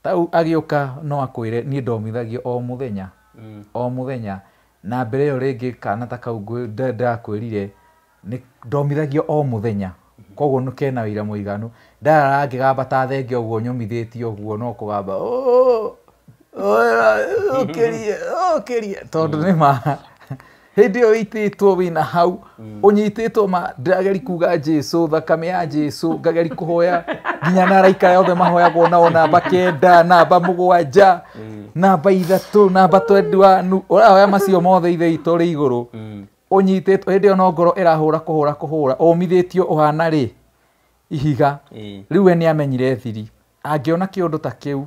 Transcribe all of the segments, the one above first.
Tau agĩũka no akwĩre niĩ ndomithagio o mũthenya. O mũthenya. Na mbere ĩyo rĩngĩ kana ta kau ndakwĩrire nĩ ndomithagio o mũthenya. Koguo nĩ kena wĩira mũiganu. Ndarara ngĩgamba ta thenge ũguo nyũmithĩtio ũguo no kũgamba ũkĩrie ũkĩrie tondũ nĩ ma hĩndĩ ĩyo wĩitĩtwo wĩna hau ũnyitĩtwo ma ndĩrageri kuga Jesu thakame ya Jesu ngageri kũhoya nginya na araika othe mahoyagwo nao namba 9 namba 7 namba 3 namba 21 ũrahoya macio mothe ithe witũ ũrĩ igũrũ ũnyitĩtwo hĩndĩ ĩyo no ngoro ĩrahũra kũhũra kũhũra ũmithĩtio ũhana rĩ ihiga. Rĩu we nĩ amenyire thiri angĩona kĩũndũ ta kĩu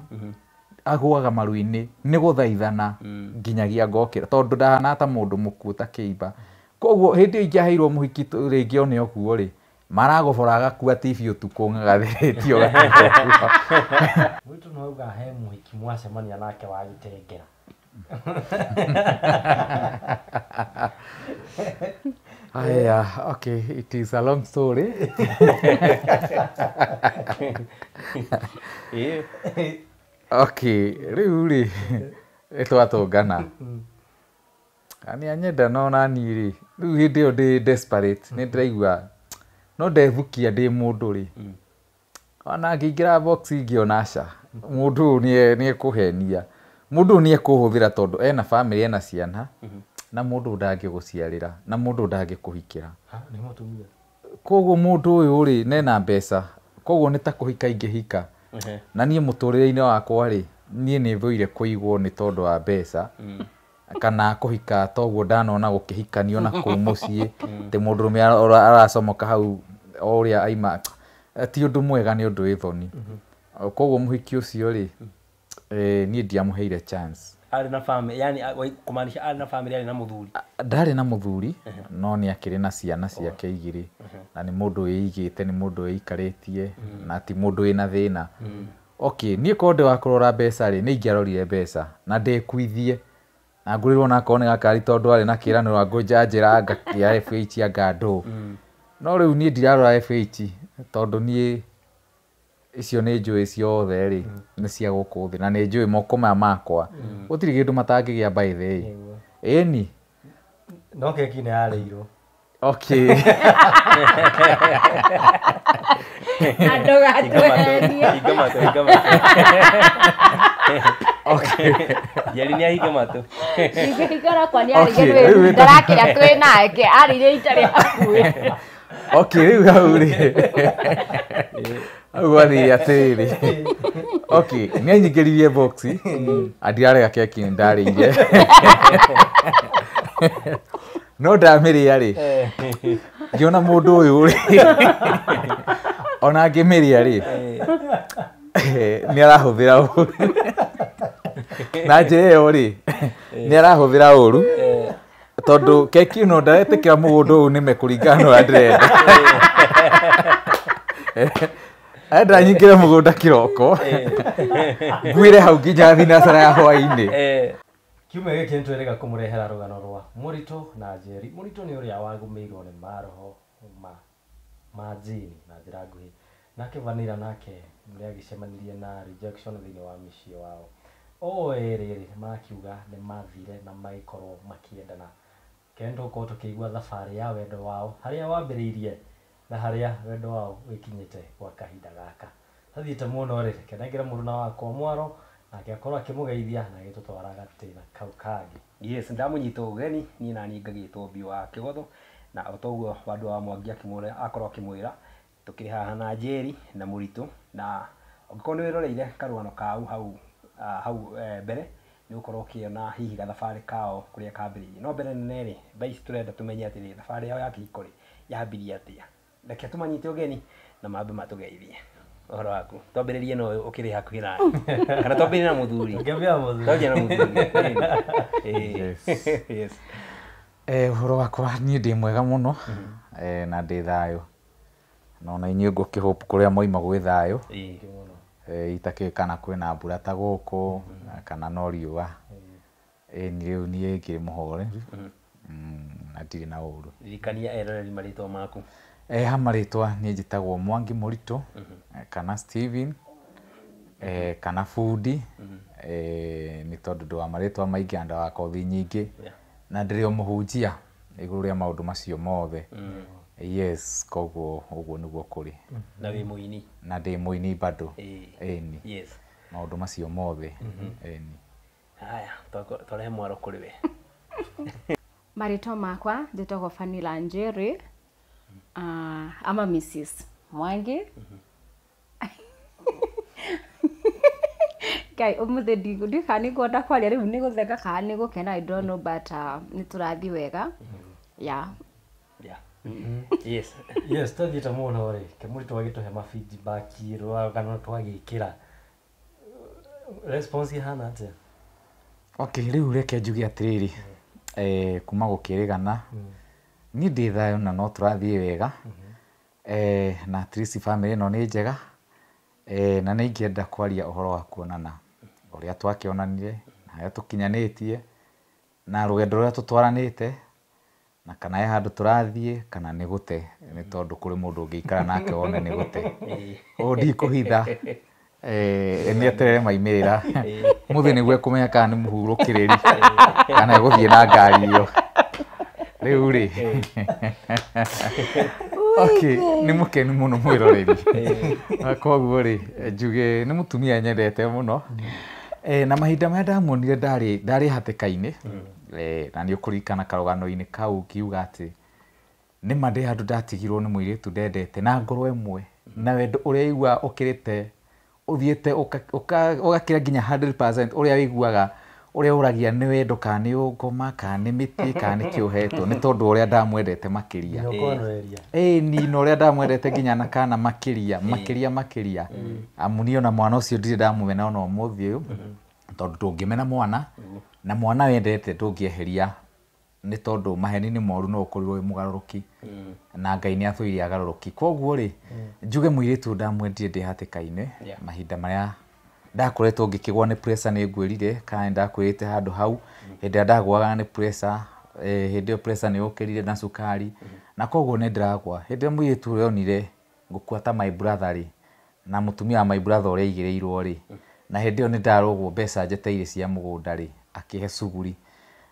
agũaga maru-inĩ nĩ gũthaithana nginyagia ngokĩra tondũ ndahana ta mũndũ mũkuũ ta kĩimba. Koguo hĩndĩ ĩyo ingĩaheirwo mũhiki rĩngĩ one ũguo rĩ maragobora agakua TV ũtukũ ng'agathĩrĩtio. Mũritũ no auga he mũhiki mwacemania nake wa gĩtengera. Aya, okay, it is a long story. Okay, rĩu rĩ twatũngana. Nĩ anyenda no nani rĩ rĩu hĩndĩ ĩyo ndĩ desperate nĩ ndĩraigua no ndethukia ndĩ mũndũ rĩ ona ngĩingĩra box ngĩona aca mũndũ ũyũ nĩ ekũhenia mũndũ ũyũ nĩ ekũhũthĩra tondũ ena family ena ciana na mũndũ ndangĩgũciarĩra na mũndũ ndangĩkũhikĩra. Nĩ mũtumia. Koguo mũndũ ũyũ rĩ nena mbeca koguo nĩ ta kũhika ingĩhika. Na niĩ mũtũrĩre-inĩ wakwa rĩ niĩ nĩ thũire kũigwo nĩ tondũ wa mbeca kana kũhika toguo ndanona gũkĩhikanio na kũu mũciĩ atĩ mũndũrũme aracomoka hau o ũrĩa aima ti ũndũ mwega nĩ ũndũ wĩ thoni. Koguo mũhiki ũcio rĩ niĩ ndiamũheire chance. Arĩ na family, yani kumaanisha arĩ na family, arĩ na mũthuri. Ndarĩ na mũthuri no nĩ akĩrĩ na ciana ciake igĩrĩ na nĩ mũndũ wĩigĩte nĩ mũndũ wĩikarĩtie na ti mũndũ wĩna thĩna. Okay, niĩ korwo ndĩ wa kũrora mbeca rĩ nĩ ingĩarorire mbeca na ndĩkuithie na ngũrĩrwo onakorwo nĩ gakari tondũ arĩ na kĩĩranĩro angũnjanjĩra anga kĩa FH anga ndũ. No rĩu niĩ ndirarora FH tondũ niĩ icio nĩ njũĩ ciothe rĩ nĩ cia gũkũ thĩ na nĩ njũĩ moko maya makwa gũtirĩ kĩndũ matangĩgĩa by the way. Ĩni no keki nĩ yarĩirwo. Okay. Hinga matũ, hinga matũ. Okay. Njeri nĩ ahinga matũ. Ingĩhingũra kwa nĩ arĩire ndarakĩra twĩ nake arĩire itarĩ hakuhĩ. Okay, rĩu hau rĩ hau gwathire atĩrĩrĩ. Okay, nĩ anyingĩririe box andirarega keki nĩ ndarĩire no ndamĩrĩa rĩ ngĩona mũndũ ũyũ rĩ ona ngĩmĩrĩa rĩ nĩ arahũthĩra ũru na njĩra ĩyo rĩ nĩ arahũthĩra ũru tondũ keki ĩno ndaretĩkĩra mũgũnda ũyũ nĩme kũringana na ũrĩa ndĩrenda. Arenda nyingĩre mũgũnda kĩroko ngwĩre hau nginya thinacara ya hwaĩ-inĩ. Kiumia gĩkĩ nĩtwĩrĩga kũmũrehera rũgano rwa Mũritũ na Njeri. Mũritũ nĩ ũrĩa wagũmĩirwo nĩ maroho ma jini na njĩra nguhĩ. Nake Vanilla nake nĩ agĩcemanirie na rejection thĩinĩ wa mĩciĩ wao. O erĩ rĩ makiuga nĩ mathire na magĩkorwo makĩendana. Kendo tũgũkorwo tũkĩigua thabarĩ ya wendo wao harĩa wambĩrĩirie na harĩa wendo wao wĩkinyĩte gwa kahinda gaka. Tathiĩte mũno rĩ, reke nengere mũruna wakwa mwaro nake akorwo akĩmũgeithia na agĩtũtwara gatĩna kau kangĩ. Yes, ndamũnyita ũgeni niĩ naniĩ ngagĩtwo Mbiũ wa Kĩgotho na o toguo Wandũ wa Mwangi akĩmwĩra akorwo akĩmwĩra tũkĩrĩ haha na Njeri na Mũritũ na ũngĩkorwo nĩ wĩroreire karũgano kau hau hau mbere nĩ ũgũkorwo ũkĩona hihi gathabarĩ kao kũrĩa kambĩrĩirie. No mbere nene rĩ thaa ici tũrenda tũmenye atĩrĩ thabarĩ yao ya kĩhiko rĩ yambirie atĩa. Reke tũmanyite ũgeni na mambe matũgeithie. Ũhoro waku twambĩrĩrie na ũyũ ũkĩrĩ hakuhĩ nawe kana twambĩrĩrie na mũthuri? Tũngĩambia na mũthuri. Twambie na mũthuri. Yes. Ũhoro wakwa niĩ ndĩ mwega mũno na ndĩ thayũ na ona inyuĩ ngũkĩhope kũrĩa mwaima gwĩ thayũ. Itakĩũĩ kana kwĩna mbura ta gũkũ kana no riũa. Ĩni rĩu niĩ ngĩrĩ mũhoreru na ndirĩ na ũru. Ririkania eroreri marĩtwa maku. Ha marĩtwa niĩ njĩtagwo Mwangi Mũritũ kana Steven Kana bundi, nĩ tondũ ndĩ wa marĩtwa maingĩ na ndĩ wa kothi nyingĩ, na ndĩrĩ o mũhunjia igũrũ rĩa maũndũ macio mothe. Yes, koguo ũguo nĩguo kũrĩ. Na wĩ mũini. Na ndĩ mũini bado. Ĩni. Yes. Maũndũ macio mothe. Ĩni. Haya, twarehe mwaro kũrĩ we. Marĩtwa makwa njĩtagwo Fanila Njeri, ama Mrs. Mwangi. Ngai ũmũthĩ ndiũĩ kana nĩ ngwenda kwaria rĩu nĩ gũtheka kana nĩ gũkena, I don't know, but nĩ tũrathiĩ wega. Yeah. Yeah. Yes. Yes, twathiĩte mũno rĩ, kĩmũritũ agĩtũhe ma feedback rũgano twagĩkĩra. Response ihana atĩa? Okay, rĩu reke njuge atĩrĩrĩ, kuma gũkĩrĩgana, niĩ ndĩ thayũ na no tũrathiĩ wega, na at least family ĩno nĩ njega, na nĩ ingĩenda kwaria ũhoro wa kuonana, ũrĩa twakĩonanire, na harĩa tũkinyanĩtie, na rũgendo rũrĩa tũtwaranĩte, na kana he handũ tũrathiĩ, kana nĩ gũte, nĩ tondũ kũrĩ mũndũ ũngĩikara nake wone nĩ gũte. Ũũ ndikũhitha, nĩ eterere maimĩrĩra. Mũthĩ nĩguo ekũmenya kana nĩ mũhurũkĩrĩri, kana egũthiĩ na ngari ĩyo. Rĩu rĩ, okay, nĩ mũkenu mũno mwĩroreri. Koguo rĩ, njuge nĩ mũtumia nyendete mũno. Na mahinda marĩa ndamuonire ndarĩ hatĩka-inĩ, na nĩ ũkũririkana karũgano-inĩ kau ngiuga atĩ nĩ ma ndĩ handũ ndatigirwo nĩ mũirĩtu ndendete na ngoro ĩmwe, na wendo ũrĩa iguaga ũkĩrĩte, ũthiĩte ũgakĩra nginya 100% ũrĩa wĩiguaga, ũrĩa ũragia nĩ wendo kana nĩ ũngoma kana nĩ mĩtĩ kana nĩ kĩ ũhetwo, nĩ tondũ ũrĩa ndamwendete makĩria. Ĩni, na ũrĩa ndamwendete nginya na kana makĩria, makĩria, makĩria. Amu niĩ ona mwana ũcio ndirĩ ndamũmena ona ũmũthĩ ũyũ, tondũ ndũngĩmena mwana, na mwana wendete ndũngĩeheria, nĩ tondũ maheni nĩ moru no ũkorirwo wĩ mũgarũrũki, na Ngai nĩ athũire agarũrũki. Koguo rĩ, njuge mũirĩtu ndamwendire ndĩ hatĩka-inĩ, mahinda marĩa ndakoretwo ngĩkĩgwa nĩ pressure nĩ ngwĩrire, kana nĩ ndakwĩrĩte handũ hau, hĩndĩ ĩrĩa ndagwaga nĩ pressure, hĩndĩ ĩyo pressure nĩ yũkĩrire na cukari, na koguo nĩ ndĩragwa. Hĩndĩ ĩrĩa mũirĩtu ũrĩa onire ngũkua ta my brother rĩ, na mũtumia wa my brother ũrĩa aigĩrĩirwo rĩ, na hĩndĩ ĩyo nĩ ndarogwo mbeca njeteire cia mũgũnda rĩ, akĩhe cuguri.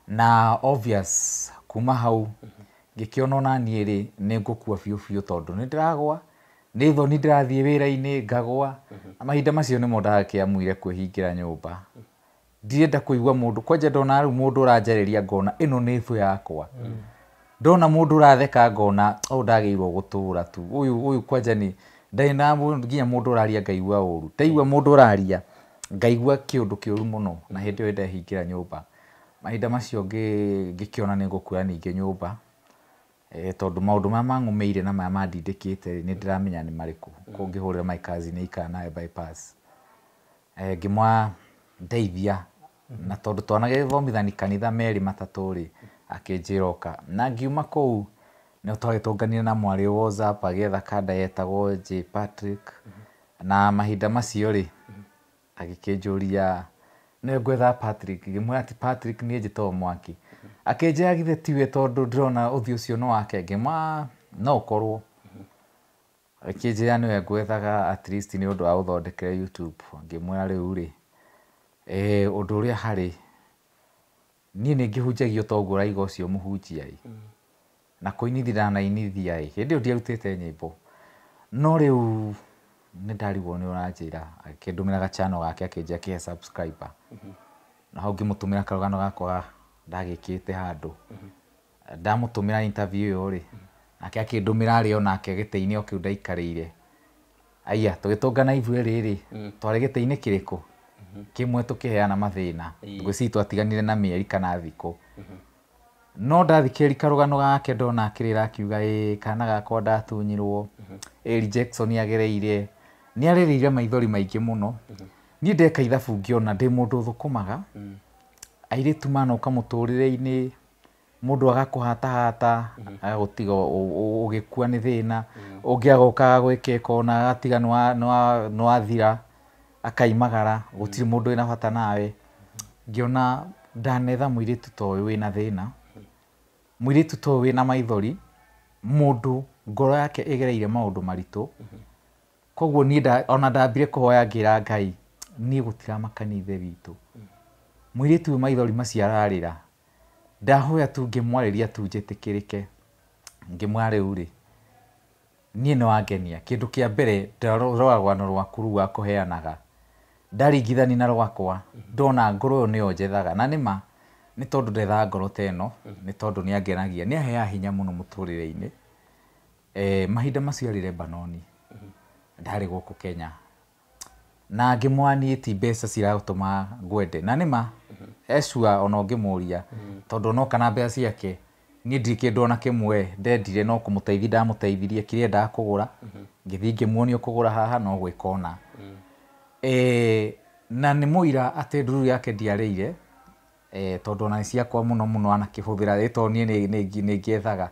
Na obvious kuma hau ngĩkĩona ona niĩ rĩ, nĩ ngũkua biũ biũ tondũ nĩ ndĩragwa, nĩ thoni ndĩrathiĩ wĩra-inĩ ngagwa. Na mahinda macio nĩmo ndakĩamuire kwĩhingĩra nyũmba. Ndirenda kũigua mũndũ, kwanja ndona rĩu mũndũ ũranjarĩria ngona ĩno nĩ thũ yakwa. Ndona mũndũ ũratheka ngona ũyũ ndagĩrĩirwo gũtũra tu, ũyũ kwanja nĩ ndarĩ na nginya mũndũ ũraria ngaigua ũru. Ndaigua mũndũ ũraria ngaigua kĩũndũ kĩũru mũno, na hĩndĩ ĩyo ndehingĩra nyũmba. Mahinda macio ngĩkĩona nĩ ngũkua ningĩ nyũmba, tondũ maũndũ marĩa mang'ũmĩire na marĩa mandindĩkĩte nĩ ndĩramenya nĩ marĩkũ. Koguo ngĩhũrĩra my cousin aikara nawe bypass. Ngĩmwa ndeithia, na tondũ twanagĩthomithani kanitha merĩ matatũ rĩ, akĩnjĩra oka. Na ngiuma kũu nĩ twagĩtũnganire na mwarĩ WhatsApp agĩetha kanda yetagwo J Patrick. Na mahinda macio rĩ, agĩkĩnjũria nĩwe ngwetha Patrick, ngĩmwĩra ti Patrick niĩ njĩtagwo Mwaki. Akĩnjĩra githĩ tiwe tondũ ndĩrona ũthiũ ũcio nĩ wake, ngĩmwĩra no ũkorwo. Akĩnjĩra nĩwe ngwethaga at least nĩ ũndũ wa gũthondekera YouTube, ngĩmwĩra rĩu rĩ, ũndũ ũrĩa harĩ niĩ nĩ ngĩhunjagio toguo ũraiga ũcio mũhunjia ĩ, na kũinithia ndanainithia ĩ, hĩndĩ ĩyo ndiarutĩte nyĩmbo, no rĩu nĩ ndarigwo nĩ ũranjĩra. Akĩndũmĩra gachannel gake akĩnjĩra kĩhe subscriber, na hau ngĩmũtũmĩra karũgano gakwa ndagĩkĩte handũ. Ndamũtũmĩra interview ĩyo rĩ, nake akĩndũmĩra arĩ onake gĩtĩ-inĩ o kĩu ndaikarĩire. Aya, tũgĩtũngana ithuĩ rĩrĩ, twarĩ gĩtĩ-inĩ kĩrĩkũ? Kĩmwe tũkĩheana mathĩna. Ngwĩciria twatiganire na mĩeri kana thikũ. No ndathikĩrĩria karũgano gake ndona akĩrĩra akiuga ĩ kana gakwa ndatunyirwo, ĩ rejection agereire, nĩ arĩrĩire maithori maingĩ mũno. Niĩ ndeka ithabu ngĩona ndĩ mũndũ ũthũkũmaga, airĩtu manoka mũtũrĩre-inĩ, mũndũ agakũhatahata, agagũtiga ũgĩkua nĩ thĩna, ũngĩ agoka agagwĩka ĩkona agatiga nĩ wathira, akaimagara, gũtirĩ mũndũ wĩna bata nawe. Ngĩona ndanetha mũirĩtu ta ũyũ wĩna thĩna, mũirĩtu ta ũyũ wĩna maithori, mũndũ ngoro yake ĩgereire maũndũ maritũ. Koguo niĩ ona ndambire kũhoya ngĩra Ngai, Niĩ gũtiramakania ithe witũ. Mũirĩtu ũyũ maithori macio ararĩra. Ndahoya tu ngĩmwarĩria tu njĩtĩkĩrĩke. Ngĩmwĩra rĩu rĩ, niĩ nĩ wangenia. Kĩndũ kĩa mbere ndarora rũgano rwaku rũu wakũheanaga. Ndaringithania na rwakwa, ndona ngoro ĩyo nĩyo njethaga. Na nĩma, nĩ tondũ ndethaga ngoro ta ĩno, nĩ tondũ nĩ angenagia. Nĩ aheaga hinya mũno mũtũrĩre-inĩ. Mahinda macio arĩ Lebanon, ndarĩ gũkũ Kenya. Na ngĩmwona niĩ ti mbeca ciratũma ngwende. Na nĩma, ecua ona ũngĩmũria, tondũ onoka na mbeca ciake, niĩ ndirĩ kĩndũ ona kĩmwe ndendire no kũmũteithia ndamũteithirie kĩrĩa endaga kũgũra. Ngĩthiĩ ngĩmuonia kũgũra haha no gwĩka ona. Na nĩ mũira atĩ ndururu yake ndiarĩire, tondũ ona nĩ ciakwa mũno mũno anakĩhũthĩra, tondũ niĩ nĩ ngĩethaga.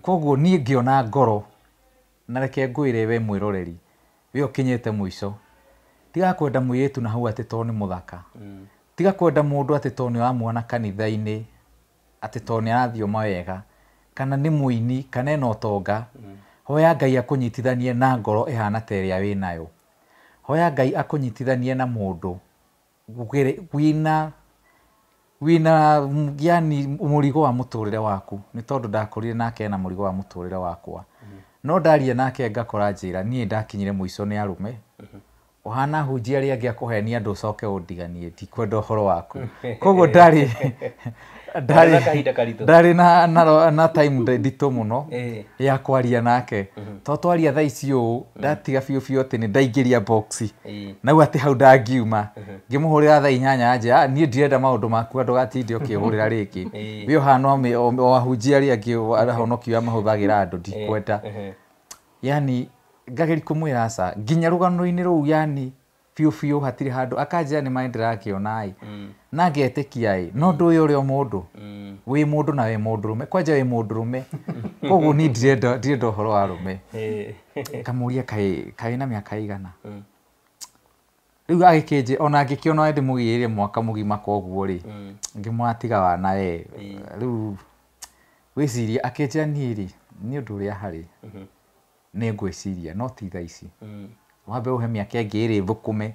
Koguo niĩ ngĩona ngoro, na reke ngwĩre we mwĩroreri, we ũkinyĩte mũico. Tiga kwenda mũirĩtu na hau atĩ tondũ nĩ mũthaka. Tiga kwenda mũndũ atĩ tondũ nĩ ũramuona kanitha-inĩ, atĩ tondũ nĩ arathioma wega, kana nĩ mũini, kana ena ũtonga. Hoya Ngai akũnyitithanie na ngoro ĩhana ta ĩrĩa wĩnayo. Hoya Ngai akũnyitithanie na mũndũ wĩna yani mũrigo wa mũtũrĩre waku. Nĩ tondũ ndakorire nake ena mũrigo wa mũtũrĩre wakwa. No ndaria nake ngakora njĩra niĩ ndakinyire mũico nĩ arũme. Ũhana hunjia arĩa angĩ akũhenia andũ ũcoke ũndiganie, ndikwenda ũhoro waku. Koguo ndarĩ na time nditũ mũno ya kwaria nake. To twaria thaa ici ũũ, ndatiga biũ biũ atĩ nĩ ndaingĩria box. Na rĩu atĩ hau ndangiuma. Ngĩmũhũrĩra thaa 8 anjĩra, niĩ ndirenda maũndũ maku ndũgatinde ũkĩhũrĩra rĩngĩ. We ũhana o ahunjia arĩa angĩ arahonokio mahũthagĩra andũ, ndikwenda. Yani ngageria kũmwĩra aca nginya rũgano-inĩ rũu, yani biũ biũ hatirĩ handũ akanjĩra nĩ maĩ ndĩrakĩona ĩ na ngetĩkia ĩ no ndũĩ ũrĩa mũndũ wĩ mũndũ na wĩ mũndũrũme kwanja wĩ mũndũrũme koguo niĩ ndirenda ũhoro wa arũme. Kamũria kaĩ na mĩaka igana rĩu agĩkĩnjĩra ona ngĩkĩona ndĩmũgĩrĩre mwaka mũgima koguo rĩ ngĩmwatiga wana we rĩu wĩcirie akĩnjĩra niĩ rĩ nĩ ũndũ ũrĩa harĩ nĩ ngwĩciria no ti thaa ici wambe ũhe mĩaka ĩngĩ ĩrĩ thũkũme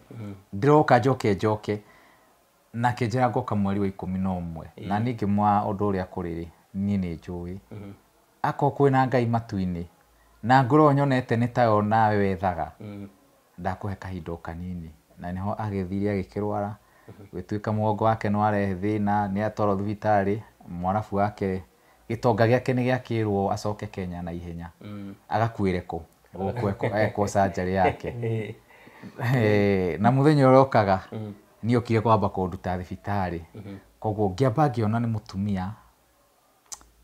ndĩroka njoke njoke na akĩnjĩra ngoka mweri wa 11 na niĩ ngĩmwa ũndũ ũrĩa kũrĩ rĩ niĩ nĩ njũĩ akorwo kwĩna Ngai matu-inĩ na ngorwo nyonete nĩ tayo nawe wethaga ndakũhe kahinda o kanini na nĩho agĩthire agĩkĩrwara gũgĩtuĩka mũgongo wake nĩ warehe thĩna nĩ atwarwo thibitarĩ mwarabu wake gĩtonga gĩake nĩ gĩakĩrwo acoke Kenya na ihenya agakuĩre kũ gũkũ ekwo surgery yake na mũthenya ũrĩa okaga niĩ okire kwamba kũnduta thibitarĩ koguo ngĩamba ngĩona nĩ mũtumia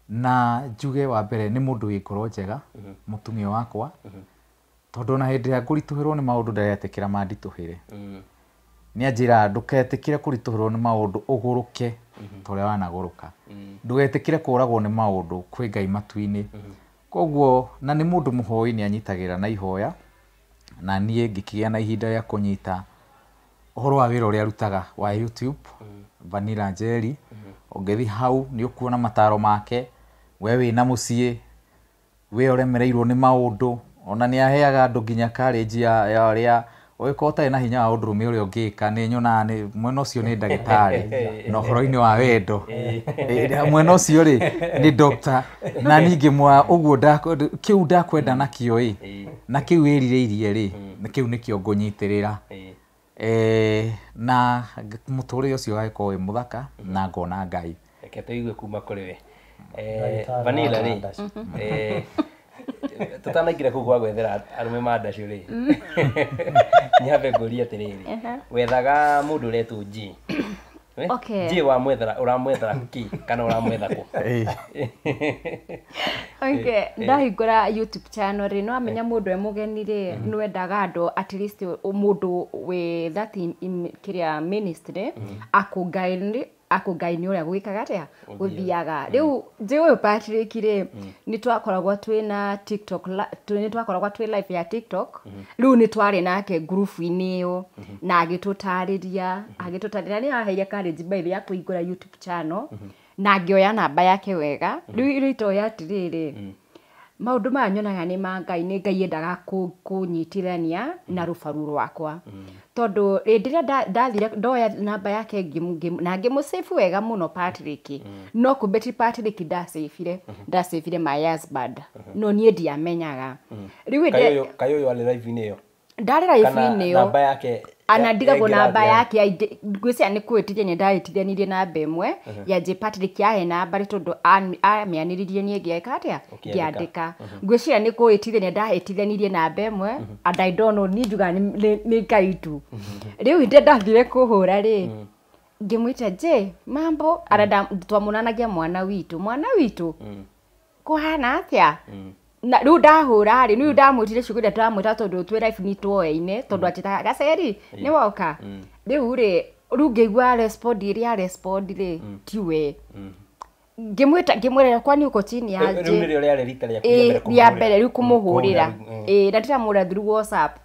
na njuge wa mbere nĩ mũndũ wĩ ngoro njega mũtumia wakwa tondũ ona hĩndĩ ĩrĩa ngũritũhĩrwo nĩ maũndũ ndaretĩkĩra manditũhĩre nĩ anjĩraga ndũketĩkĩre kũritũhĩrwo nĩ maũndũ ũgũrũke ta ũrĩa wanagũrũka ndũgetĩkĩre kũragwo nĩ maũndũ kwĩ Ngai matu-inĩ koguo na nĩ mũndũ mũhoi nĩ anyitagĩrĩra na ihoya na niĩ ngĩkĩgĩa na ihinda rĩa kũnyita ũhoro wa wĩra ũrĩa arutaga wa YouTube Vanilla Njeri ũngĩthiĩ hau nĩ ũkuona mataro make we wĩna mũciĩ we ũremereirwo nĩ maũndũ ona nĩ aheaga andũ nginya courage ya ũrĩa ũngĩkorwo ũtarĩ na hinya wa ũndũrũme ũrĩa ũngĩka nĩ nyonaga nĩ mwena ũcio nĩ ndagĩtarĩ na ũhoro-inĩ wa wendo mwena ũcio rĩ nĩ doctor na ningĩ mwa ũguo kĩu ndakwenda nakĩo ĩ na kĩu wĩrirĩirie rĩ kĩu nĩkĩo ngũnyitĩrĩra na mũtũrĩre ũcio ũgagĩkorwo wĩ mũthaka na ngona Ngai. Reke tũigue kuma kũrĩ we Vanilla rĩ tutanaingĩra kũu gwa gwethera arũme ma ndacũ rĩ nyambe ngũrie atĩrĩrĩ wethaga mũndũ ũretwo J J wamwethera ũramwethera kĩ kana ũramwetha kũ? Okay, ndahingũra YouTube channel rĩ nĩwamenya mũndũ e mũgeni rĩ nĩwendaga andũ at least mũndũ wĩ that kĩrĩa ministry akũngai nĩ ũrĩa gwĩkaga atĩa gũthiaga rĩu J ũyũ Patrick rĩ nĩ twakoragwo twĩna TikTok nĩ twakoragwo twĩ live ya TikTok rĩu nĩ twarĩ nake ngurubu-inĩ ĩyo na agĩtũtarĩria nĩ aheire courage by the ya kũhingũra YouTube channel na ngĩoya namba yake wega rĩu itoĩ atĩrĩrĩ Maũndũ maya nyonaga nĩ ma Ngai, nĩ Ngai endaga kũnyitithania na rũbaru rwakwa. Tondũ hĩndĩ ĩrĩa ndathire ndoya namba yake na ngĩmũsave wega mũno Patrick. No kumbe ti Patrick ndasavire, ndasavire my husband. No niĩ ndiamenyaga. Rĩu hĩndĩ kaĩ ũyũ arĩ live-inĩ ĩyo? Ndarĩ live-inĩ ĩyo. Namba yake ana ndigagwo namba yake ngwĩciria nĩ kwĩtithania ndahĩtithanirie namba ĩmwe ya J Patrick yahe namba tondũ amĩanĩrĩrie niĩ ngĩeka atĩa ngĩandĩka. Ngwĩciria nĩ kwĩtithania ndahĩtithanirie namba ĩmwe and I don't know, niĩ njugaga nĩ Ngai tu. Rĩu hĩndĩ ndathire kũhũra rĩ, ngĩmwĩta J mambo, twamonanagia mwana witũ kũhana atĩa? Na rĩu ndahũra rĩ, rĩu ndamwĩtire ciugo iria ndamwĩta tondũ twĩ live nĩ tuoyaine, tondũ anjĩtaga Gaceri nĩ woka. Rĩu rĩ, rĩu ngĩigua respond ĩrĩa respond rĩ, tiwe. Ngĩmwĩta ngĩmwĩra kwani uko chini ya J. Rĩu nĩrĩo rĩarĩ rita rĩaku rĩa mbere kũmũhũrĩra. Rĩa mbere rĩu kũmũhũrĩra. Ĩĩ, na ndiramũhũrĩra through WhatsApp.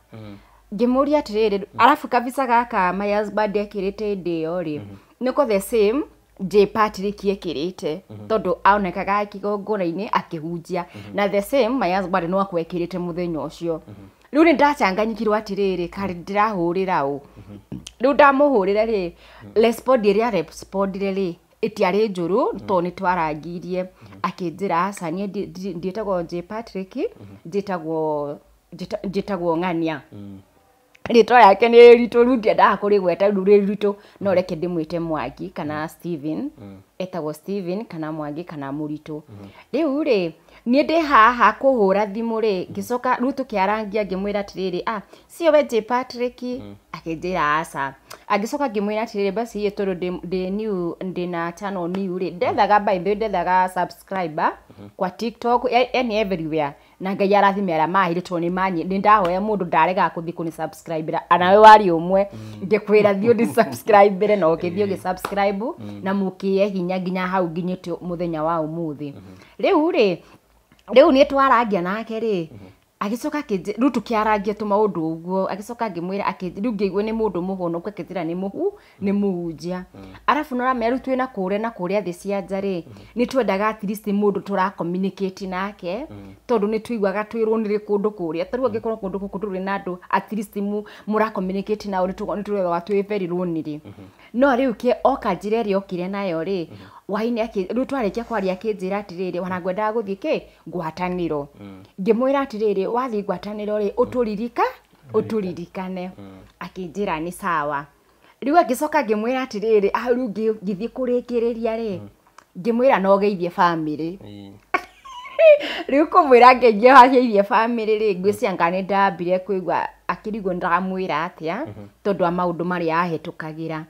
Ngĩmũria atĩrĩrĩ, arabu kabica gaka my husband ekĩrĩte hĩndĩ ĩyo rĩ, nĩko the same J Patrick ekĩrĩte tondũ aonekaga kĩgongona-inĩ akĩhunjia, na the same my husband no akwekĩrĩte mũthenya ũcio. Rĩu nĩ ndacanganyikirwo atĩrĩrĩ, karĩ ndĩrahũrĩra ũ. Rĩu ndamũhũrĩra rĩ, respond ĩrĩa respondire rĩ, ĩtiarĩ njũru tondũ nĩ twarangirie. Akĩnjĩra aca niĩ ndiĩtagwo J Patrick, njĩtagwo Ng'ania. Rĩtwa yake nĩ ritũ, rĩu ndiendaga kũrĩgweta rĩu rĩ ritũ, no reke ndĩmwĩte Mwangi kana Steven. Etagwo Steven kana Mwangi kana Mũritũ. Rĩu rĩ, niĩ ndĩ haha kũhũra thimũ rĩ, ngĩcoka rĩu tũkĩarangia ngĩmwĩra atĩrĩrĩ, ah, sio we J Patrick? Akĩnjĩra aca. Agĩcoka ngĩmwĩra atĩrĩrĩ, basi tondũ ndĩ new, ndĩna channel new rĩ, ndethaga by the way, ndethaga subscriber kwa TikTok, yani everywhere. Na Ngai arathime arĩa maheire tondũ nĩ ndahoya mũndũ ndaregaga kũthiĩ kũni subscribe anawe warĩ ũmwe ngĩkwĩra thiĩ ũni subscribe na ũkĩthiĩ ũgĩ subscribe na mũkĩe hinya nginya hau nginyĩte mũthenya wa ũmũthĩ. Rĩu rĩ, rĩu nĩ twarangia nake rĩ, agĩcoka rĩu tũkĩarangia tũmaũndũ ũguo, agĩcoka ngĩmwĩra rĩu ngĩigua nĩ mũndũ mũhonoku, akĩnjĩra nĩ nĩ mũhunjia. Arabu nĩ ũramenya rĩu twĩna kũrĩa na kũrĩa thĩ cia nja rĩ, nĩ twendaga at least mũndũ tũra communicate nake, tondũ nĩ tũiguaga twĩrwo nĩ kũndũ kũrĩa. Ta rĩu angĩkorwo kũndũ gũkũ ndũrĩ na andũ at least mũra communicate nao, nĩ tũiguaga twĩ very lonely. No rĩu oka njĩra ĩrĩa okire nayo rĩ, waini rĩu twarĩkia kwaria akĩnjĩra atĩrĩrĩ, ona ngwendaga gũthiĩ kĩ ngwatanĩro. Ngĩmwĩra atĩrĩrĩ, wathiĩ ngwatanĩro rĩ, ũtũririkane. Akĩnjĩra nĩ sawa. Rĩu agĩcoka ngĩmwĩra atĩrĩrĩ, rĩu ngĩthiĩ kũrĩkĩrĩria rĩ, ngĩmwĩra no geithie family. Rĩu kũmwĩra ngeithie family rĩ, ngwĩciria nga nĩ ndambire kũigua akĩrigwo ndamwĩra atĩa, tondũ wa maũndũ marĩa ahĩtũkagĩra.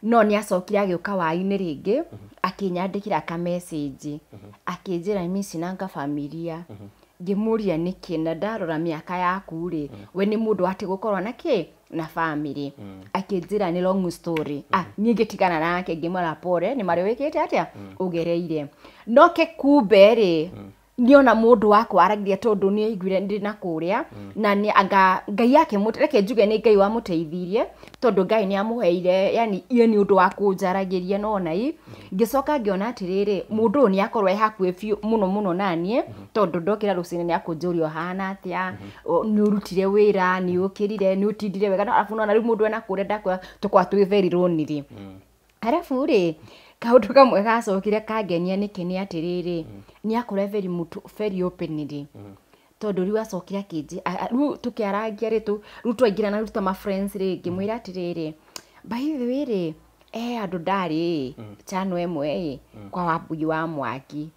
No nĩ acokire agĩũka wainĩ rĩngĩ, akĩnyandĩkĩra ka message, akĩnjĩra mimi sinanga familia. Ngĩmũria nĩkĩ, na ndarora mĩaka yaku rĩ, we nĩ mũndũ atĩ gũkorwo na kĩ na family. Akĩnjĩra nĩ long story. Niĩ ngĩtigana nake ngĩmwĩra pole, nĩ marĩa wĩkĩte atĩa ũgereire. No ke kumbe rĩ, niona mũndũ wakwa aragia tondũ nĩ aiguire ndĩ na kũrĩa, na nĩ anga Ngai yake reke njuge nĩ Ngai wamũteithirie, tondũ Ngai nĩ amũheire, yani iye nĩ ũndũ wa kũnjaragĩria nona i. Ngĩcoka ngĩona atĩrĩrĩ, mũndũ ũyũ nĩ akorwo e hakuhĩ biũ mũno mũno naniĩ, tondũ ndokĩra rũcinĩ nĩ akũnjũria ũhana atĩa, nĩ ũrutire wĩra, nĩ ũkĩrire, nĩ ũtindire wega. Arabu nona rĩu mũndũ ena kũrĩa ndakwĩra tũkoragwo twĩ very lonely. Arabu rĩ, kaũndũ kamwe gacokire kangenia nĩkĩ nĩ atĩrĩrĩ, nĩ akorwo very mũtu very openly. Tondũ rĩu acokire akĩnjĩ, rĩu tũkĩarangia rĩ, rĩu twaingĩra na rĩu ta ma friends rĩ, ngĩmwĩra atĩrĩrĩ, by the way rĩ, andũ ndarĩ channel ĩmwe ĩ kwa Wambui wa Mwangi.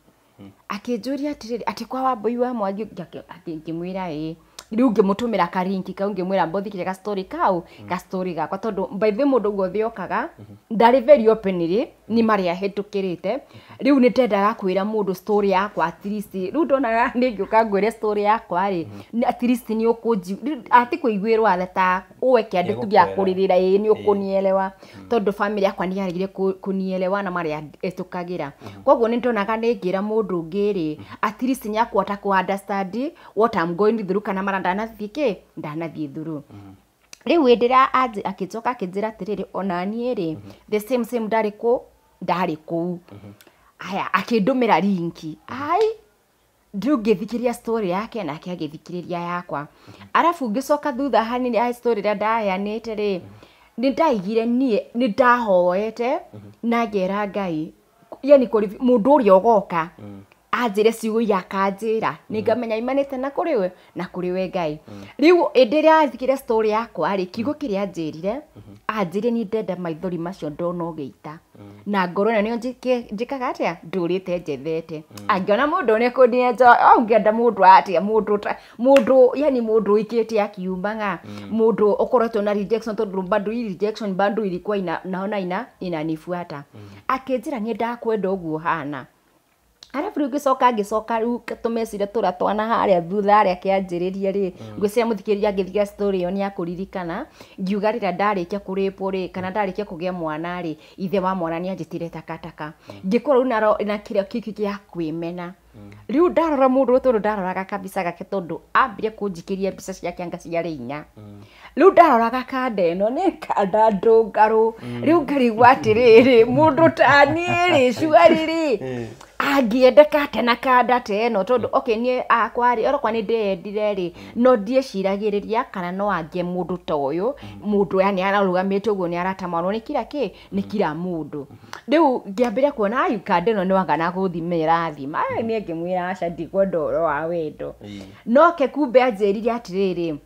Akĩnjũria atĩrĩrĩ, atĩ kwa Wambui wa Mwangi, ngĩmwĩra ĩ. Rĩu ngĩmũtũmĩra ka link kau, ngĩmwĩra mbothikire ka story kau, ka story gakwa, tondũ by the way mũndũ guothe okaga ndarĩ very openly, nĩ marĩa ahĩtũkĩrĩte. Rĩu nĩ ndendaga kwĩra mũndũ story yakwa at least. Rĩu ndonaga nĩ ngĩũka ngwĩre story yakwa rĩ, at least nĩ ũkũnji, ati kũiguĩrwo tha ta ũwe kĩandĩ tu gĩa kũrĩrĩra, ĩ nĩ ũkũnielewa, tondũ family yakwa nĩ yaregire kũnielewa na marĩa ĩtũkagĩra. Koguo nĩ ndonaga nĩ ngĩra mũndũ ũngĩ rĩ, at least nĩ akũhota kũ understand what I'm going through, kana mara ndanathiĩ kĩ, ndanathiĩ through. Rĩu hĩndĩ ĩrĩa akĩnjoka akĩnjĩra atĩrĩrĩ, ona niĩ rĩ, the same same ndarĩ kũu. Aya, akĩndũmĩra linki. Ai, Rĩu ngĩthikĩrĩria story yake nake agĩthikĩrĩria yakwa. Arabu ngĩcoka thutha hanini ya story ĩrĩa ndaheanĩte rĩ, nĩ ndaigire niĩ nĩ ndahoete na ngera Ngai, yani kũrĩ mũndũ ũrĩa ũgoka anjĩre ciugo iria akanjĩra nĩ ngamenya imanĩte na kũrĩ we na kũrĩ we Ngai. Rĩu ĩndĩ ĩrĩa athikĩrĩria story yakwa rĩ, kiugo kĩrĩa anjĩrire, anjĩrire niĩ ndenda maithori macio ndona ũgĩita na ngoro ĩno nĩyo njĩkaga atĩa, ndũrĩte njethete. Angĩona mũndũ nĩ kũndienja, ũngĩenda mũndũ atĩa, mũndũ ta mũndũ, yani mũndũ ũikĩte akiumaga, mũndũ ũkoretwo na rejection, tondũ bado hii rejection bado ilikuwa ina, naona ina inanifuata. Akĩnjĩra niĩ ndakwenda ũguo hana. Arabu rĩu ngĩcoka rĩu tũmeciria tũrĩa twana harĩa thutha harĩa kĩanjĩrĩria rĩ, ngwĩciria mũthikĩrĩria angĩthiga story ĩyo nĩakũririkana, ngiuga rĩrĩa ndarĩkia kũrĩpwo rĩ, kana ndarĩkia kũgĩa mwana rĩ, ithe wa mwana nĩanjĩtire takataka. Ngĩkorwo rĩu na kĩrĩa kĩngĩ gĩa kwĩmena. Rĩu ndarora mũndũ ũyũ tondũ ndaroraga kabica gake tondũ ambire kũnjikĩria mbica ciake anga ciarĩ inya. Rĩu ndaroraga kanda ĩno nĩ kanda ndũngarũ. Rĩu ngarigwo atĩrĩrĩ, mũndũ ta niĩ rĩ, cuari rĩ, angĩendeka atĩa na kanda ta ĩno, tondũ okay niĩ akwa rĩ, orokwa nĩ ndĩyendire rĩ, no ndieciragĩrĩria kana no angĩe mũndũ ta ũyũ, mũndũ yani ararũgamĩte ũguo nĩ aratamanwo nĩ kira kĩ, nĩ kira mũndũ. Rĩu ngĩambĩrĩria kuona ai kanda ĩno nĩ wanga na gũthima ĩrathima, ai niĩ ngĩmwĩra aca ndikwenda ũhoro wa wendo. No ke kumbe anjĩrire atĩrĩrĩ,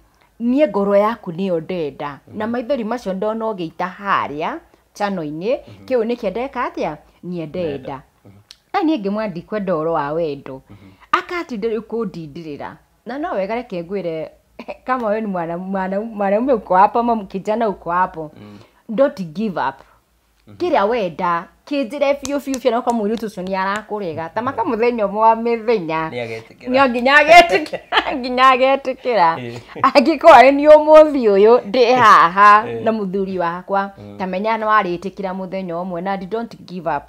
niĩ ngoro yaku nĩyo ndenda, na maithori macio ndona ũgĩita harĩa channel-inĩ, kĩu nĩkĩo ndeka atĩa, niĩ ndenda. Na niĩ ngĩmwĩra ndikwenda ũhoro wa wendo. Akatinda rĩu kũndindĩrĩra. Na no wega reke ngwĩre, kama wewe ni mwanaume uko hapo ama kijana uko hapo, don't give up. Kĩrĩa wenda kĩnjĩre biũ biũ biũ, na okorwo mũirĩtu ũcio nĩ arakũrega, ta maka mũthenya ũmwe wa mĩthenya Nĩagetĩkĩra. no nginya agetĩkĩra, nginya agetĩkĩra. Angĩkorwo nĩ ũmũthĩ ũyũ ndĩ haha na mũthuri wakwa, ta menya no arĩtĩkĩra mũthenya ũmwe, na don't give up.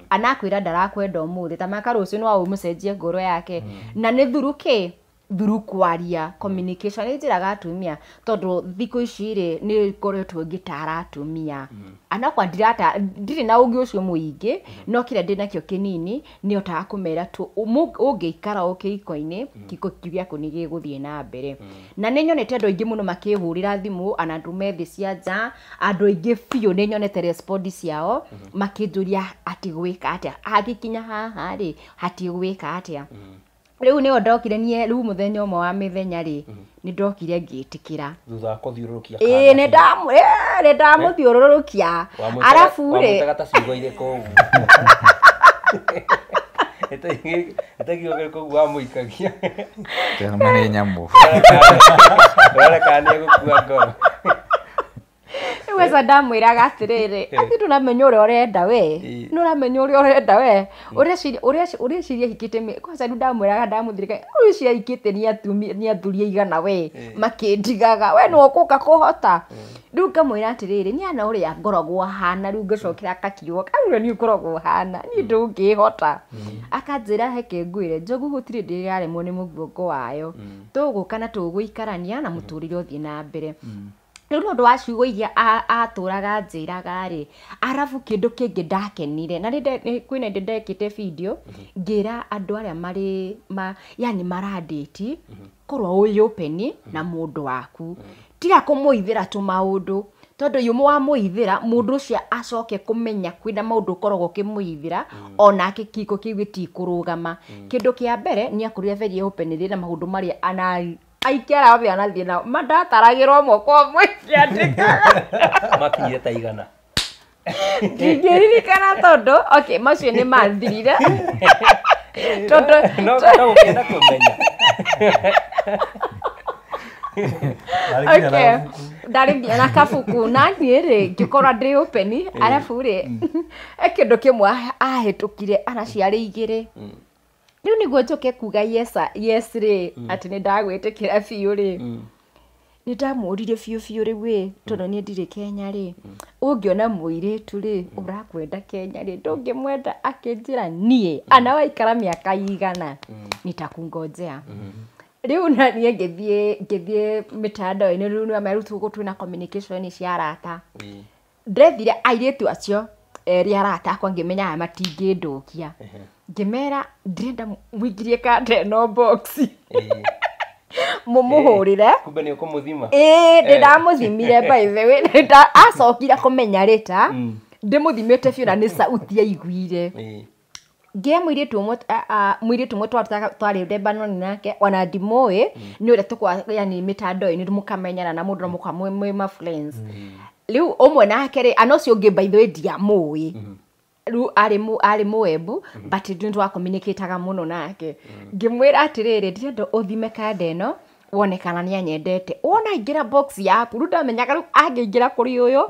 Anakwĩra ndarakwenda ũmũthĩ, ta maka rũciũ no ũmũcenjie ngoro yake. Na nĩ thuru kĩ, thuru kwaria, communication nĩ njĩraga atumia, tondũ thikũ ici rĩ nĩ ngoretwo ngĩtara atumia. Anakwa ndirĩ na ũgĩ ũcio mũingĩ, no kĩrĩa ndĩ nakĩo kĩnini nĩ hotaga kũmera tu ũngĩikara o kĩhiko-inĩ, kĩhiko kĩu gĩaku nĩ gĩgũthiĩ na mbere. Na nĩ nyonete andũ aingĩ mũno makĩhũrĩra thimũ, ana andũ me thĩ cia nja, andũ aingĩ biũ nĩ nyonete respondi ciao makĩnjũria atĩ gwĩka atĩa, hangĩkinya haha rĩ, hatiĩ gwĩka atĩa. Rĩu nĩho ndokire niĩ, rĩu mũthenya ũmwe wa mĩthenya rĩ, nĩ ndokire ngĩtĩkĩra. Thutha wa kũthiũrũrũkia Ĩĩ, kanda nĩ ndamũthiũrũrũkia. Arabu rĩ, wamwĩtaga ta ciugo irĩkũ ũguo? Ĩta kiugo kĩrĩkũ ũguo wamũikagia? Tena nĩ nyamũ. Ũrore kana nĩ egũkua ngoro. Rĩu aca ndamwĩraga atĩrĩrĩ, atĩ ndũramenya ũrĩa ũrenda we, nĩ ũramenya ũrĩa ũrenda we, ũreciria hikĩte, kwanza rĩu ndamwĩraga ndamũthirĩka, ũreciria hikĩte nĩ athuri aigana we, makĩndigaga, we nĩwe ũgũka kũhota. Rĩu ngamwĩra atĩrĩrĩ, niĩ ana ũrĩa ngoragwo hana, rĩu ngacokera kakiugo, kau niĩ ngoragwo hana, niĩ ndũngĩhota. Akanjĩra reke ngwĩre, njogu gũtirĩ hĩndĩ ĩraremwo nĩ mũguongo wayo, tũgũka na tũgũikarania na mũtũrĩre ũthiĩ na mbere. Rĩu nĩ ũndũ wa ciugo iria atũraga anjĩraga rĩ, arabu kĩndũ kĩngĩ ndakenire, na kwĩna hĩndĩ ndekĩte video, ngĩra andũ arĩa marĩ yani marandĩti, korwo wĩ open na mũndũ waku, tiga kũmũithĩra tũmaũndũ, tondũ yũ wamũithĩra, mũndũ ũcio acoke kũmenya kwĩna maũndũ ũkoragwo ũkĩmũithĩra, onake kĩhiko kĩu gĩtikũrũgama. Kĩndũ kĩa mbere nĩ akorire very open rĩ na maũndũ marĩa aikia arĩa othe anathiĩ nao, mandataragĩrwo ũmwe kwa ũmwe ngĩandĩkaga. Makinyire ta igana. Ndingĩririkana tondũ, okay, macio nĩ mathirire. Tondũ No gũkĩenda kũmenya. Okay, ndarĩ nginya na kabuku, na niĩ rĩ, ngĩkorwo ndĩ open, arabu rĩ, he kĩndũ kĩmwe ahĩtũkire ana ciarĩ igĩrĩ. Rĩu nĩguo njoke kuga yes, yes rĩ, atĩ nĩ ndagwĩtĩkĩra biũ rĩ, nĩ ndamũririe biũ biũ rĩu ĩ, tondũ niĩ ndirĩ Kenya rĩ, ũngĩona mũirĩtu rĩ, ũrakwenda Kenya rĩ, ndũngĩmwenda? Akĩnjĩra niĩ, ana waikara mĩaka igana, nitakungojea. Rĩu na niĩ ngĩthiĩ mĩtandao-inĩ, rĩu nĩ rĩu twĩna communication cia arata. Ndethire airĩtu acio erĩ arata akwa ngĩmenya aya matingĩndũkia ngĩmera ndĩrenda mũingĩrie kanda ĩno box mũmũhũrĩre kumbe nĩ ũkũmũthima ĩĩ ndĩndamũthimire by the way acokire kũmenya rĩta ndĩmũthimĩte biũ na nĩ sauti aiguire ngĩe mũirĩtu ũmwe twarĩ Lebanon nake ona ndimũĩ nĩ ũrĩa tũkwa yani mĩtandao-inĩ mũkamenyana na mũndũ na mũka mwĩ ma friends rĩu ũmwe nake rĩ ana ũcio ũngĩ by the way ndiamũĩ rĩu arĩ mũembu but nĩ twacommunicataga mũno nake ngĩmwĩra atĩrĩrĩ ndĩrenda ũthime kanda ĩno wone kana nĩ anyendete wona aingĩra box yaku rĩu ndamenyaga rĩu angĩingĩra kũrĩ ũyũ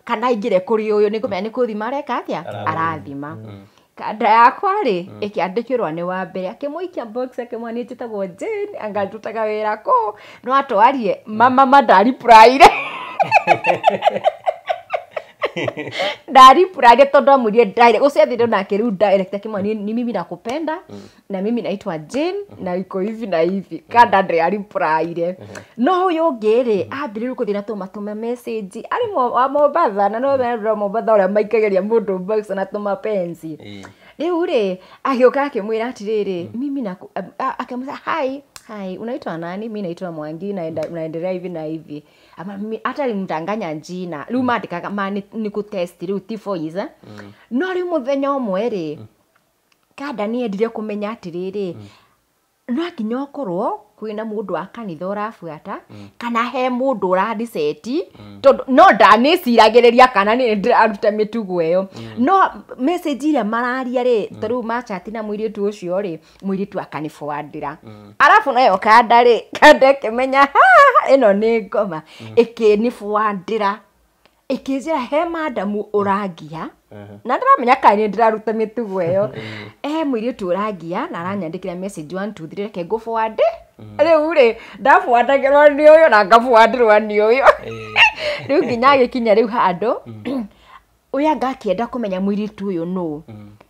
kana aingĩre kũrĩ ũyũ nĩ ngũmenya nĩ kũthima areka atĩa arathima kanda yakwa rĩ ĩkĩandĩkĩrwo nĩ wa mbere akĩmũikia box akĩmwĩra niĩ njĩtagwo Jane anga ndutaga wĩra kũ no atwarie mama ndaripuraire ndaripuraire tondũ amwĩrire direct ũcio athire nake rĩu direct akĩmwĩra ni mimi nakupenda na mimi naitwa Jane na iko hivi na hivi kanda ndĩaripuraire no ũyũ ũngĩ rĩ ambĩrĩirie kũthiĩ na tũmatũma message arĩ wa Mombatha na no wendwo Mombatha ũrĩa maikagĩria mũndũ box na tũmapenzi rĩu rĩ agĩũka akĩmwĩra atĩrĩrĩ mimi akĩmwĩra hi hi unaitwa nani mimi naitwa Mwangi naendelea hivi na hivi ama hata alimdanganya jina rĩu mandĩkaga ma nĩ kũ test rĩu ti voice no rĩu mũthenya ũmwe rĩ kanda nĩ endire kũmenya atĩrĩrĩ no nginya ũkorwo kwĩna mũndũ wa kanitha ũrabuata kana he mũndũ ũrandiceti tondũ no ndanĩciragĩrĩria kana nĩ ndĩraruta mĩtugo ĩyo no message iria mararia rĩ ta rĩu machati na mũirĩtu ũcio rĩ mũirĩtu akanibuandĩra arabu nayo kanda rĩ kanda ĩkĩmenya ĩno nĩ ngoma ĩkĩnibuandĩra ĩkĩnjĩra he madamu ũrangia na ndĩramenya kana nĩ ndĩraruta mĩtugo ĩyo he mũirĩtu ũrangia na aranyandĩkĩra message 1 2 3 reke ngũbuande rĩu rĩ ndabuandagĩrwo nĩ ũyũ na ngabuandĩrwo nĩ ũyũ rĩu nginya agĩkinya rĩu handũ ũyũ anga akĩenda kũmenya mũirĩtu ũyũ nũ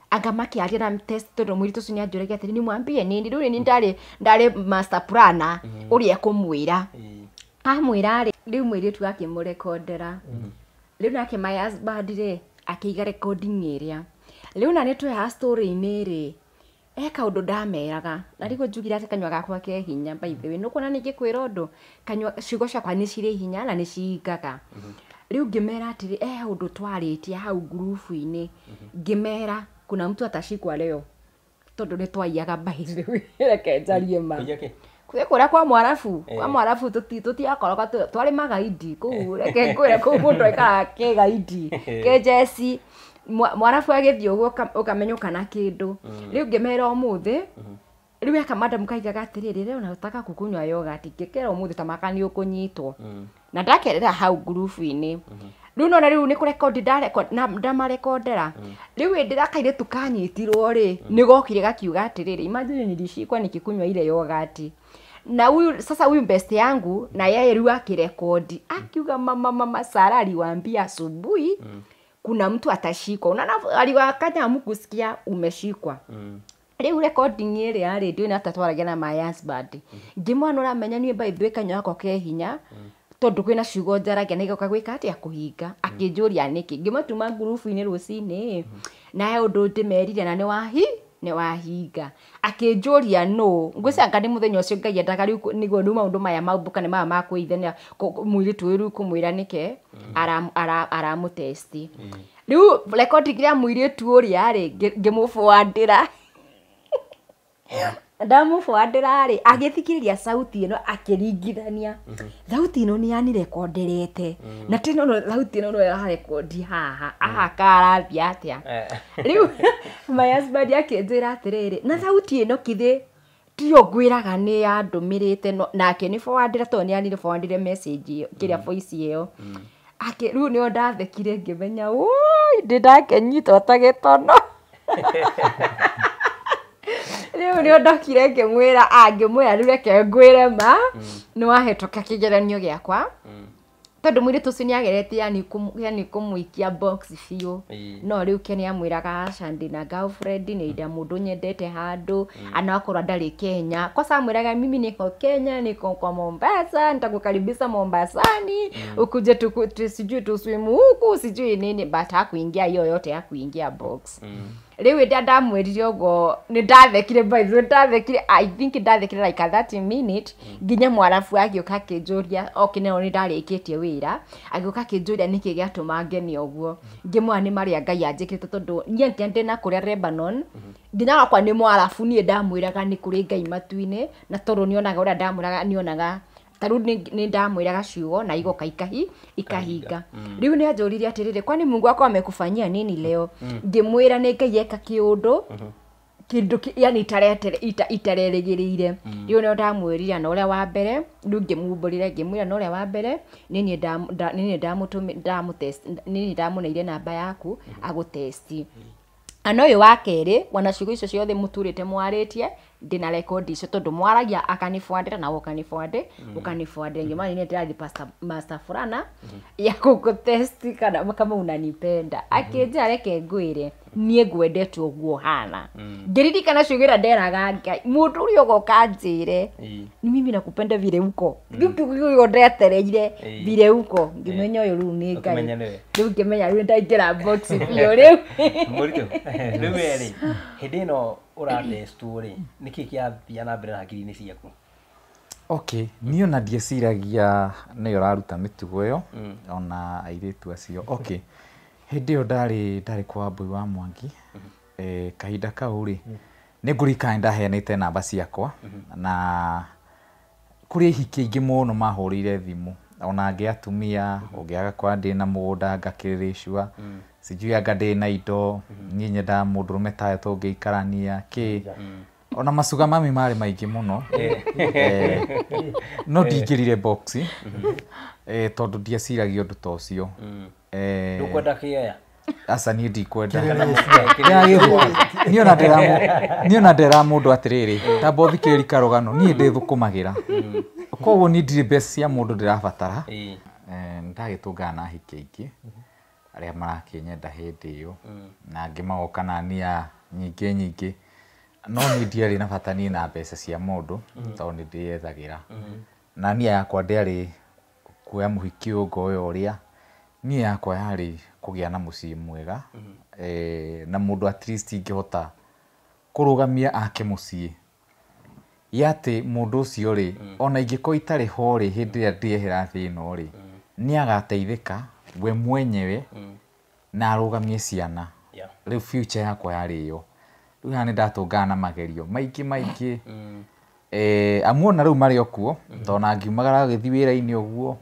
anga makĩaria na test tondũ mũirĩtu ũcio nĩanjũragia atĩrĩ nimwambie nini rĩu nĩ ndarĩ master planner ũrĩa ekũmwĩra amwĩra rĩ rĩu mũirĩtu akĩmũrekondera rĩu nake my husband rĩ akĩiga recording ĩrĩa rĩu na nĩtweha story-inĩ rĩ he kaũndũ ndameraga na rĩguo njugire atĩ kanyua gakwa ke hinya by the way nĩũkuona nĩngĩkwĩra ũndũ kanyua ciugo ciakwa nĩ cirĩ hinya na nĩ cingaga rĩu ngĩmera atĩrĩ he ũndũ twarĩtie hau ngurubu-inĩ ngĩmera kuna mtu atashikwa leo tondũ nĩ twaiyaga by the way reke njarie ma kwĩ kũrĩa kwa Mwarabu kwa Mwarabu tũtiakoroga twarĩ magaidi kũu reke ngwĩre kũu mũndũ aikaraga kĩgaidi kĩjeci Mwarabu agĩthiĩ ũguo ũkamenyũka na kĩndũ rĩu ngĩmera ũmũthĩ rĩu eka madamu kaigaga atĩrĩrĩ leo nataka kukunywa yogurt ngĩkera ũmũthĩ ta maka nĩ ũkũnyitwo na ndakerera hau ngurubu-inĩ rĩu nona rĩu nĩ kũrekondi ndamarekondera rĩu hĩndĩ ĩrĩa kairĩtu kanyitirwo rĩ nĩgokire gakiuga atĩrĩrĩ imagine nilishikwa nikikunywa ile yogurt na huyu sasa huyu best yangu na yeye rĩu akirekodi akiuga mama mama Sara aliwaambia asubuhi kuna mtu atashikwa unaona aliwakanya hamkusikia umeshikwa rĩu recording ĩrĩa rĩ ndiũĩ nĩ twaragia na my husband ngĩmwana ũramenya niĩ by the way kanyua gakwa ke hinya tondũ kwĩna ciugo njaragia na igoka gwĩka atĩa kũhinga akĩnjũria nĩkĩ ngĩmatuma ngurubu-inĩ rũcinĩ na he ũndũ ndĩmerire na nĩ wahinga akĩnjũria nũ ngwĩciria nĩ mũthenya ũcio Ngai endaga rĩu nĩguo rĩu maũndũ maya maumbũka nĩ maya ma kwĩithania mũirĩtu ũyũ rĩu kũmwĩra nĩke aramũtesti rĩu recording ya mũirĩtu ũrĩa rĩ ngĩmũbuandĩra ndamũbuandĩra rĩ agĩthikĩrĩria sauti ĩno akĩringithania thauti ĩno nĩ yanirekonderete na tena thauti ĩno no ĩrarekondi haha aha karathiĩ atĩa rĩu my husband akĩnjĩra atĩrĩrĩ na thauti ĩno kithĩ tiyo ngwĩraga nĩ yandũmĩrĩte nake nĩ forwardĩra tondũ nĩ yanirefowardĩre message ĩyo kĩrĩa voice ĩyo rĩu nĩo ndathekire ngĩmenya ũi ndĩ ndakenyitwo ta gĩtono rĩu nĩo ndokire ngĩmwĩra rĩu reke ngwĩre ma nĩ wahĩtũka kĩgeranio gĩakwa Tondũ mũirĩtu ũcio nĩageretie yani kũmũikia box biũ. No rĩu Ken amwĩraga aca ndĩna girlfriend, nĩ nda mũndũ nyendete handũ, anakorwo ndarĩ Kenya. Kwanza amwĩraga mimi niko Kenya, niko kwa Mombasa, nitakukaribisha Mombasani, ukuje sijui tuswimu huku, sijui nini, but hakuingia hiyo yote, hakuingia box. Rĩu hĩndĩ ĩrĩa ndamwĩrire ũguo nĩ ndathekire, by the way, ndathekire, I think ndathekire like a 30 minute nginya mwarabu agĩũka akĩnjũria, okay, no nĩ ndarĩkĩtie wĩra, agĩũka akĩnjũria nĩkĩ gĩatũma ngene ũguo. Ngĩmwĩra nĩ marĩa Ngai anjĩkĩte tondũ niĩ nginya ndĩna kũrĩa Lebanon, nginya wakwa nĩ mwarabu, niĩ ndamwĩraga nĩ kũrĩ Ngai matu-inĩ, na tondũ nĩonaga ũrĩa ndamwĩraga, nĩonaga ta rĩu nĩ ndamwĩraga ciugo na igoka ikahinga. Rĩu nĩ anjũririe atĩrĩrĩ, kwani Mungu wako amekufanyia nini leo? Ngĩmwĩra nĩ Ngai eka kĩũndũ kĩndũ yani itarerĩgĩrĩire. Rĩu nĩo ndamwĩrire na ũrĩa wa mbere, rĩu ngĩmumbũrĩra ngĩmwĩra na ũrĩa wa mbere nĩ niĩ ndamũneire namba yaku agũtesti. Ana ũyũ wa kerĩ, wana ciugo icio ciothe mũturĩte mwarĩtie, ndĩna rekondi icio tondũ mwaragia akanibuandĩra na ũkanibuandĩra. Ngĩmwĩra nĩ ndĩrathiĩ Pastor Master Furana ya gũgũtesti kana kama unanipenda. Akĩnjĩra reke ngwĩre, niĩ ngwendete ũguo hana. Ngĩririkana ciugo iria nderaga Ngai, mũndũ ũrĩa ũgoka anjĩre, ni mimi nakupenda vile uko. Rĩu kiugo gĩkĩ ndetereire vile uko. Ngĩmenya ũyũ rĩu nĩ Ngai. Rĩu ngĩmenya rĩu ndaingĩra box biũ rĩu. Mũritũ, rĩu we rĩ, hĩndĩ ĩno ũratestwo rĩ, nĩkĩ kĩathia na mbere na hakiri-inĩ ciaku? Okay, niĩ ona ndieciragia nĩyo ũraruta mĩtugo ĩyo, ona airĩtu acio. Okay, hĩndĩ ĩyo ndarĩ kwa Wambui wa Mwangi, kahinda kau rĩ, nĩ ngũririkana nĩndaheanĩte namba ciakwa, na kũrĩ ahiki aingĩ mũno mahũrĩire thimũ, ona angĩ atumia, ũngĩ agakora ndĩna mũgũnda ngakĩrĩrĩcua, sijui anga ndĩna indo, niĩ nyendaga mũndũrũme tawe tũngĩikarania, kĩ. Ona macuga mami marĩ maingĩ mũno. No ndingĩrire box, tondũ ndieciragia ũndũ ta ũcio. Ndũkwenda kĩoya? Aca niĩ ndikwenda. Niĩ ona nderaga mũndũ atĩrĩrĩ, tamba ũthikĩrĩrie karũgano, niĩ ndĩthũkũmagĩra. Koguo niĩ ndirĩ mbeca cia mũndũ ndĩrabatara. Nĩndagĩtũngana na ahiki aingĩ arĩa marakĩnyenda hĩndĩ ĩyo, na angĩ magoka na nia nyingĩ nyingĩ. No niĩ ndiarĩ na bata niĩ na mbeca cia mũndũ, tondũ nĩ ndĩyethagĩra. Na nia yakwa ndĩarĩ kuoya mũhiki ũyũ ngoya ũrĩa, niĩ yakwa yarĩ kũgĩa na mũciĩ mwega, na mũndũ at least ingĩhota kũrũgamia ake mũciĩ. Ya atĩ mũndũ ũcio rĩ, ona ingĩkorwo itarĩ ho rĩ, hĩndĩ ĩrĩa ndĩehera thĩ ĩno rĩ, nĩ agateithĩka we mwenyewe na arũgamie ciana. Rĩu future yakwa yarĩ ĩyo. Rĩu haha nĩndatũngana na magerio maingĩ maingĩ. Amu ona rĩu marĩ o kuo, tondũ ona ngiumagara gũgĩthiĩ wĩra-inĩ ũguo,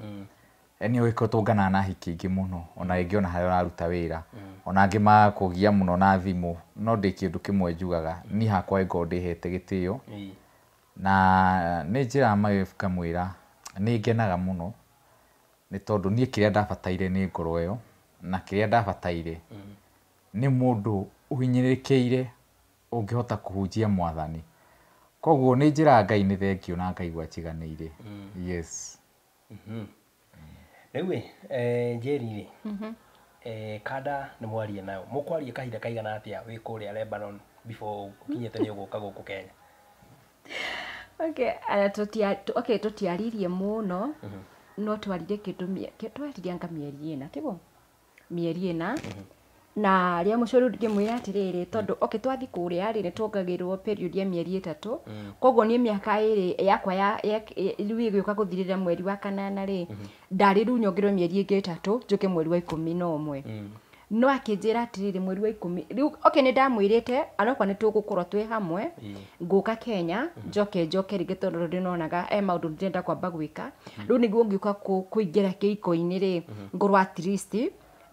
nĩ ũgĩtũnganaga na ahiki aingĩ mũno, ona rĩngĩ ona harĩa ũraruta wĩra. Ona angĩ magakũgia mũno na thimũ, no ndĩ kĩndũ kĩmwe njugaga, niĩ hakwa ngorwo ndĩhete gĩtĩo. Na nĩ njĩraga my wife ngamwĩra, nĩ ngenaga mũno, nĩ tondũ niĩ kĩrĩa ndabataire nĩ ngoro ĩyo, na kĩrĩa ndabataire nĩ mũndũ ũhinyĩrĩrĩkĩire ũngĩhota kũhunjia mwathani. Koguo nĩ njĩraga Ngai nĩ thengiũ na ngaigua njiganĩire. Yes. Rĩu ĩ, Njeri rĩ, kanda nĩ mwarie nayo. Mũkwaria kahinda kaigana atĩa wĩ kũrĩa Lebanon before ũkinyĩte nĩ ũgũka gũkũ Kenya? Okay, okay, tũtiaririe mũno, no twaririe kĩndũ twaririe anga mĩeri ĩna, tiguo? Mĩeri ĩna. Na rĩa mũico rĩu ngĩmwĩra atĩrĩrĩ, tondũ okay, twathiĩ kũrĩa rĩ, nĩtuongagĩrĩrwo period ya mĩeri ĩtatũ. Koguo niĩ mĩaka ĩrĩ yakwa ya rĩu ĩgĩũka gũthirĩra mweri wa kanana rĩ, ndarĩ rĩu nyongererwo mĩeri ĩngĩ ĩtatũ, njũke mweri wa 11. No akĩnjĩra atĩrĩrĩ mweri wa 10 rĩu okay, nĩ ndamwĩrĩte anokorwo nĩ tũgũkorwo twĩ hamwe, ngũka Kenya, njoke rĩngĩ tondũ ndĩnonaga he maũndũ ndĩrenda kwamba gwĩka. Rĩu nĩguo ngĩũka kũingĩra kĩhiko-inĩ rĩ, ngorwo at least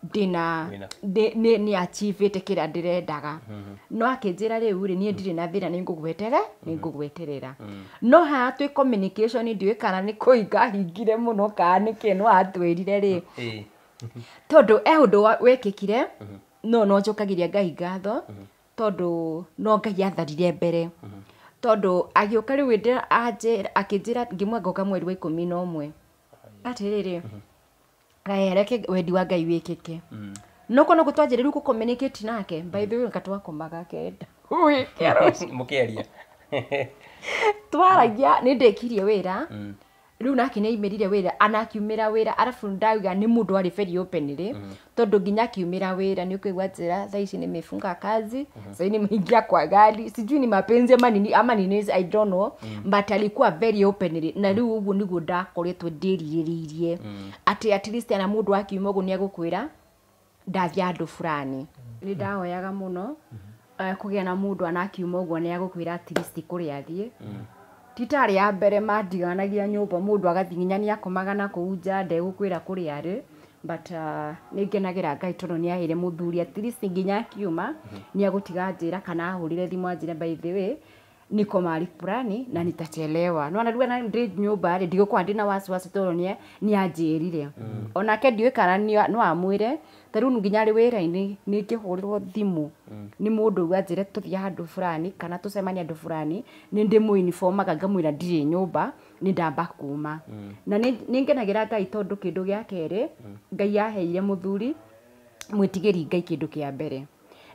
ndĩna nĩ achievĩte kĩrĩa ndĩrendaga. No akĩnjĩra rĩu rĩ, niĩ ndirĩ na thĩna, nĩ ngũgweterera. No haha twĩ communication ndiũĩ kana nĩ kũhinga hingire mũno kana nĩkĩ, no atwĩrire rĩ, tondũ he ũndũ wekĩkire, no njũkagĩria Ngai ngatho, tondũ no Ngai atharire mbere. Tondũ agĩũka rĩu akĩnjĩra ngĩmwĩra ngoka mweri wa 11. Atĩrĩrĩ, Reke wendi wa Ngai wĩkĩke. No kono gũtwanjĩrĩria rĩu gũ-communicate nake, by the way katwakomaga kenda. Wĩke rũciũ. Mũkĩaria. Twaragia nĩ ndĩkirie wĩra. Rĩu nake nĩ aimĩrire wĩra, anakiumĩra wĩra, arabu ndauga nĩ mũndũ arĩ very open rĩ, tondũ nginya akiumĩra wĩra nĩ ũkũigua njĩra thaa ici nimefunga kazi, sasa nimeingia kwa gari, sijui ni mapenzi ama nini ama nini, I don't know, but alikuwa very open rĩ, na rĩu ũguo nĩguo ndakoretwo ndĩrirĩirie atĩ at least ana mũndũ akiuma ũguo nĩ egũkwĩra ndathiĩ handũ fulani. Nĩ ndahoyaga mũno kũgĩa na mũndũ anakiuma ũguo nĩ egũkwĩra at least kũrĩa athiĩ. Ti tarĩ ya mbere mandiganagia nyũmba mũndũ agathiĩ nginya nĩ akomaga na kũu nja ndegũkwĩra kũrĩa arĩ, but nĩ ngenagĩra Ngai tondũ nĩ aheire mũthuri at least nginya akiuma nĩ egũtiga njĩra kana ahũrĩre thimũ anjĩre by the way niko mahali fulani na nitachelewa. No rĩu ona ndĩ nyũmba rĩ ndigũkorwo ndĩna wasiwasi tondũ nĩ anjĩrire. Onake ndiũĩ kana no amwĩre, ta rĩu nginya arĩ wĩra-inĩ nĩ ngĩhũrĩrwo thimũ nĩ mũndũ ũguo anjĩre tũthiĩ handũ fulani kana tũcemanie handũ fulani, nĩ ndĩmũ-informaga ngamwĩra ndirĩ nyũmba nĩ ndamba kuma. Na nĩ ngenagĩra Ngai tondũ kĩndũ gĩa kerĩ Ngai aheire mũthuri mwĩtigĩri Ngai kĩndũ kĩa mbere.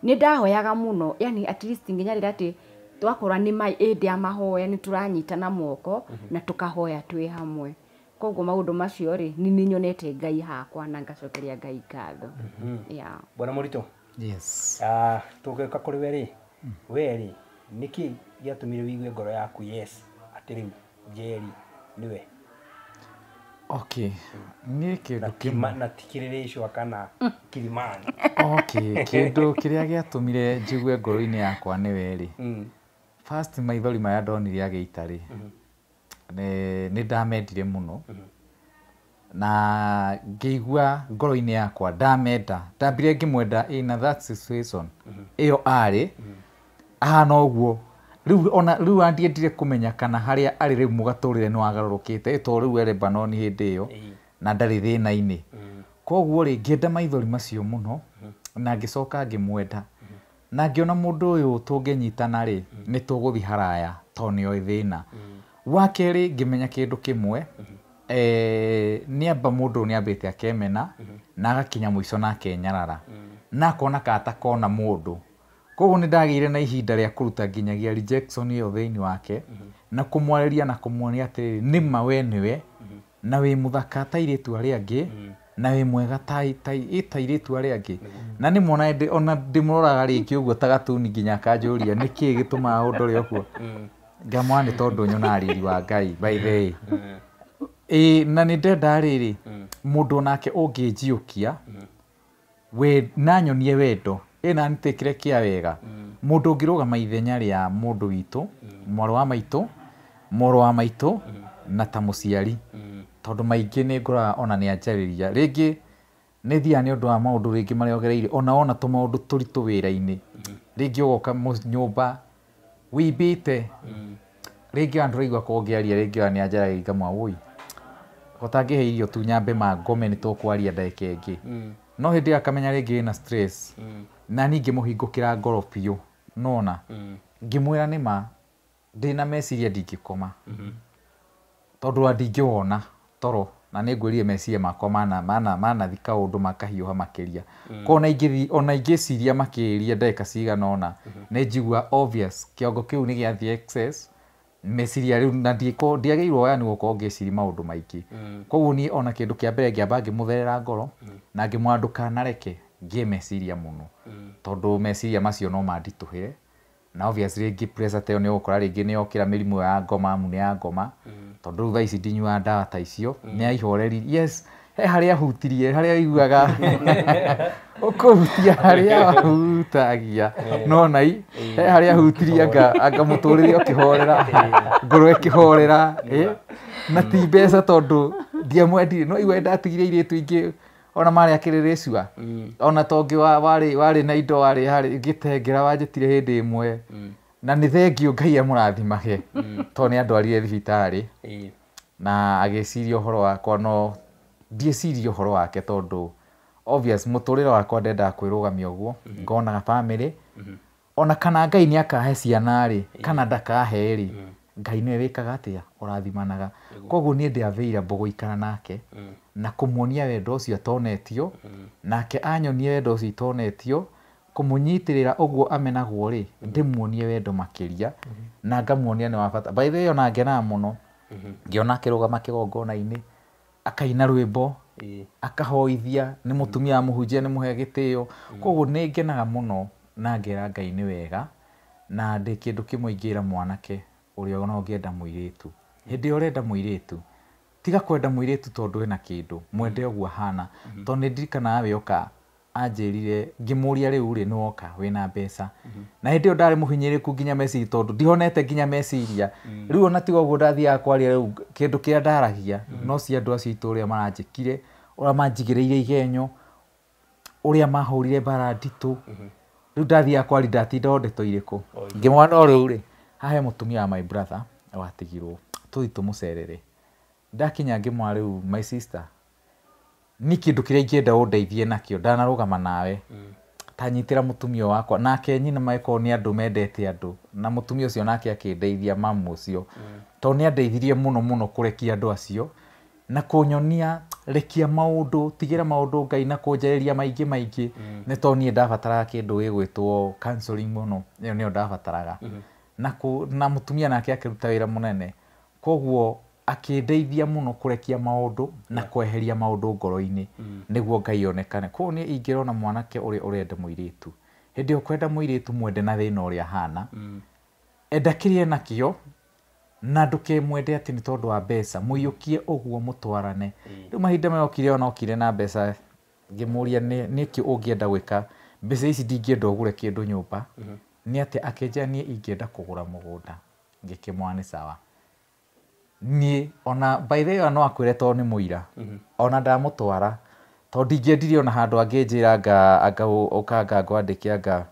Nĩ ndahoyaga mũno, yani at least nginya rĩrĩa atĩ twakorwo nĩ ĩndĩ ya mahoya nĩ tũranyitana moko na tũkahoya twĩ hamwe. Koguo maũndũ macio rĩ nĩ nyonete Ngai hakwa na ngacokeria Ngai ngatho. Yeah. Bwana Mũritũ. Yes. Tũgĩũka kũrĩ we rĩ, we rĩ nĩkĩ gĩatũmire wĩigue ngoro yaku yes atĩ rĩu Njeri nĩwe? Okay. Niĩ kĩndũ kĩmwe na ti Kĩrĩrĩcwa kana Kilimani. Okay, kĩndũ kĩrĩa gĩatũmire njigue ngoro-inĩ yakwa nĩwe rĩ, first maithori marĩa ndonire agĩita rĩ, nĩ ndamendire mũno na ngĩigua ngoro-inĩ yakwa ndamenda, ndambire ngĩmwenda in that situation ĩyo arĩ ahana ũguo. Rĩu ona rĩu ndiendire kũmenya kana harĩa arĩ rĩu mũgatũrĩre nĩ wagarũrũkĩte, tondũ rĩu e Lebanon hĩndĩ ĩyo na ndarĩ thĩna-inĩ. Koguo rĩ ngĩenda maithori macio mũno na ngĩcoka ngĩmwenda na ngĩona mũndũ ũyũ tũngĩnyitana rĩ nĩ tũgũthiĩ haraya tondũ nĩoĩ thĩna. Wa kerĩ ngĩmenya kĩndũ kĩmwe, nĩamba mũndũ ũyũ nĩambĩte akemena na agakinya mũico na akenyarara na akona ka atakona mũndũ. Koguo nĩ ndagĩire na ihinda rĩa kũruta nginyagia rejection ĩyo thĩinĩ wake na kũmwarĩria na kũmuonia atĩrĩrĩ nĩma we nĩwe na wĩ mũthaka ta airĩtu arĩa angĩ na wĩ mwega ta airĩtu arĩa angĩ. Na nĩ mona ona ndĩmũroraga rĩngĩ ũguo ta gatuni nginya akanjũria nĩkĩĩ gĩtũmaga ũndore ũguo. Ngamwĩra nĩ tondũ nyonaga riri wa Ngai by the way. Ĩĩ na nĩ ndenda rĩrĩ mũndũ onake ũngĩnjiũkia we na nyonie wendo ĩ na nĩtĩkĩre kĩa wega mũndũ ũngĩrũgama ithenya rĩa mũndũ witũ, mwarĩ wa maitũ, mũrũ wa maitũ na ta mũciari, tondũ maingĩ nĩ ngoraga ona nĩ anjarĩria rĩngĩ nĩ thiaga nĩ ũndũ wa maũndũ rĩngĩ marĩa ogereire, ona wona tũmaũndũ tũritũ wĩra-inĩ rĩngĩ ũgoka nyũmba wĩimbĩte rĩngĩ ona ndũraigua ko ngĩaria rĩngĩ ona nĩ anjaragia ngamwĩra wũi ũtangĩhe irio tu nyambe mangome nĩ tũkwaria ndagĩka ĩngĩ. No hĩndĩ ĩyo akamenya rĩngĩ ĩna stress na niĩ ngĩmũhingũkĩra ngoro biũ nona ngĩmwĩra nĩma ndĩna meciria ndingĩkoma tondũ wa ndingĩwona toro na nĩ ngwĩrire meciria makwa manathi kaũndũ makahiũha makĩria. Koguo ona ingĩciria makĩria ndagĩka cigana ũna nĩ njigua obvious kĩongo kĩu nĩ gĩathiĩ excess meciria rĩu na ndiagĩrĩirwo yani gũkorwo ngĩciria maũndũ maingĩ. Koguo niĩ ona kĩndũ kĩa mbere ngĩamba ngĩmũtherera ngoro na ngĩmwĩra ndũkanareke ngĩe meciria mũno tondũ meciria macio no manditũhĩre na obviously rĩngĩ pressure ta ĩyo nĩ ũgũkora rĩngĩ nĩ yokĩra mĩrimũ ya ngoma amu nĩ ya ngoma tondũ rĩu thaa ici ndinyuaga ndawa ta icio nĩ aihoreri. Yes, he harĩa ahutirie harĩa aiguaga ũkũhutia harĩa ahutagia no nai he harĩa ahutirie anga mũtũrĩre ũkĩhorera ngoro ĩkĩhorera na ti mbeca tondũ ndiamwendire no igua ndatigire airĩtu aingĩ ona marĩ akĩrĩrĩcua ona tongĩ warĩ na indo warĩ harĩ ngĩtengera wanjĩtire hĩndĩ ĩmwe na nĩ thengio Ngai amũrathimage tondũ nĩ andwarire thibitarĩ na agĩciria ũhoro wakwa no ndiĩcirie ũhoro wake tondũ obvious mũtũrĩre wakwa ndendaga kwĩrũgamia ũguo ngonaga family ona kana Ngai nĩ akahe ciana rĩ kana ndakahe rĩ Ngai nĩwe wĩkaga atĩa, ũrathimanaga. Koguo niĩ ndĩ available gũikara nake na kũmuonia wendo ũcio atonetio, nake anyonie wendo ũcio itonetio, kũmũnyitĩrĩra ũguo amenagwo rĩ, ndĩmuonie wendo makĩria na ngamuonia nĩ wa bata. By the way ona ngenaga mũno ngĩona akĩrũgama kĩgongona-inĩ akaina rwĩmbo, akahoithia, nĩ mũtumia wa mũhunjia, nĩ mũhe gĩtĩo. Koguo nĩ ngenaga mũno na ngera Ngai nĩ wega, na ndĩ kĩndũ kĩmwe ingĩra mwanake ũrĩa ona ũngĩenda mũirĩtu. Hĩndĩ ĩrĩa ũrenda mũirĩtu, tiga kwenda mũirĩtu tondũ ena kĩndũ, mwende ũguo ahana. Tondũ nĩ ndirikanaga we oka anjĩrire, ngĩmũria rĩu rĩ, nĩ woka wĩna mbeca. Na hĩndĩ ĩyo ndarĩ mũhinyĩrĩku nginya meciria, tondũ ndihonete nginya meciria. Rĩu ona tiga ũguo ndathiaga kwaria rĩu kĩndũ kĩrĩa ndaragia, no cia andũ acio aitũ ũrĩa maranjĩkire, ũrĩa manjigĩrĩire igenyo, ũrĩa mahũrire mbara nditũ. Rĩu ndathiaga kwaria ndatinda o ndeto irĩkũ. Ngĩmwona no rĩu rĩ, haha he mũtumia wa my brother watigirwo, tũthiĩ tũmũcerere. Ndakinya ngĩmwĩra rĩu my sister, ni kĩndũ kĩrĩa ingĩenda ũndeithie nakĩo, ndanarũgama nawe, ta nyitĩra mũtumia wakwa. Nake nyina magĩkorwo nĩ andũ mendete andũ, na mũtumia ũcio nake akĩndeithia, mamu ũcio, tondũ nĩ andeithirie mũno mũno kũrekia andũ acio na kũnyonia rekia maũndũ, tigĩra maũndũ Ngai, na kũnjarĩria maingĩ maingĩ. Nĩ tondũ niĩ ndabataraga kĩndũ gĩgwĩtwo counseling mũno, ĩyo nĩyo ndabataraga. Na mũtumia nake akĩruta wĩra mũnene, koguo akĩndeithia mũno kũrekia maũndũ na kweheria maũndũ ngoro-inĩ nĩguo Ngai onekane. Koguo niĩ ingĩrona mwanake ũrĩa ũrenda mũirĩtu, hĩndĩ ĩyo kwenda mũirĩtu mwende na thĩna ũrĩa ahana, enda kĩrĩa enakĩo, na ndũkemwende atĩ nĩ tondũ wa mbeca, mũiyũkie ũguo mũtwarane. Rĩu mahinda maya okire, ona okire na mbeca, ngĩmũria nĩkĩ ũngĩenda gwĩka, mbeca ici ndingĩenda ũgũre kĩndũ nyũmba, nĩ atĩa? Akĩnjĩra niĩ ingĩenda kũgũra mũgũnda. Ngĩkĩmwĩra nĩ sawa. Niĩ ona by the way no akwĩre tondũ nĩ mũira, ona ndamũtwara, tondũ ndingĩendirie ona handũ angĩnjĩra anga ũka anga ngwandĩke anga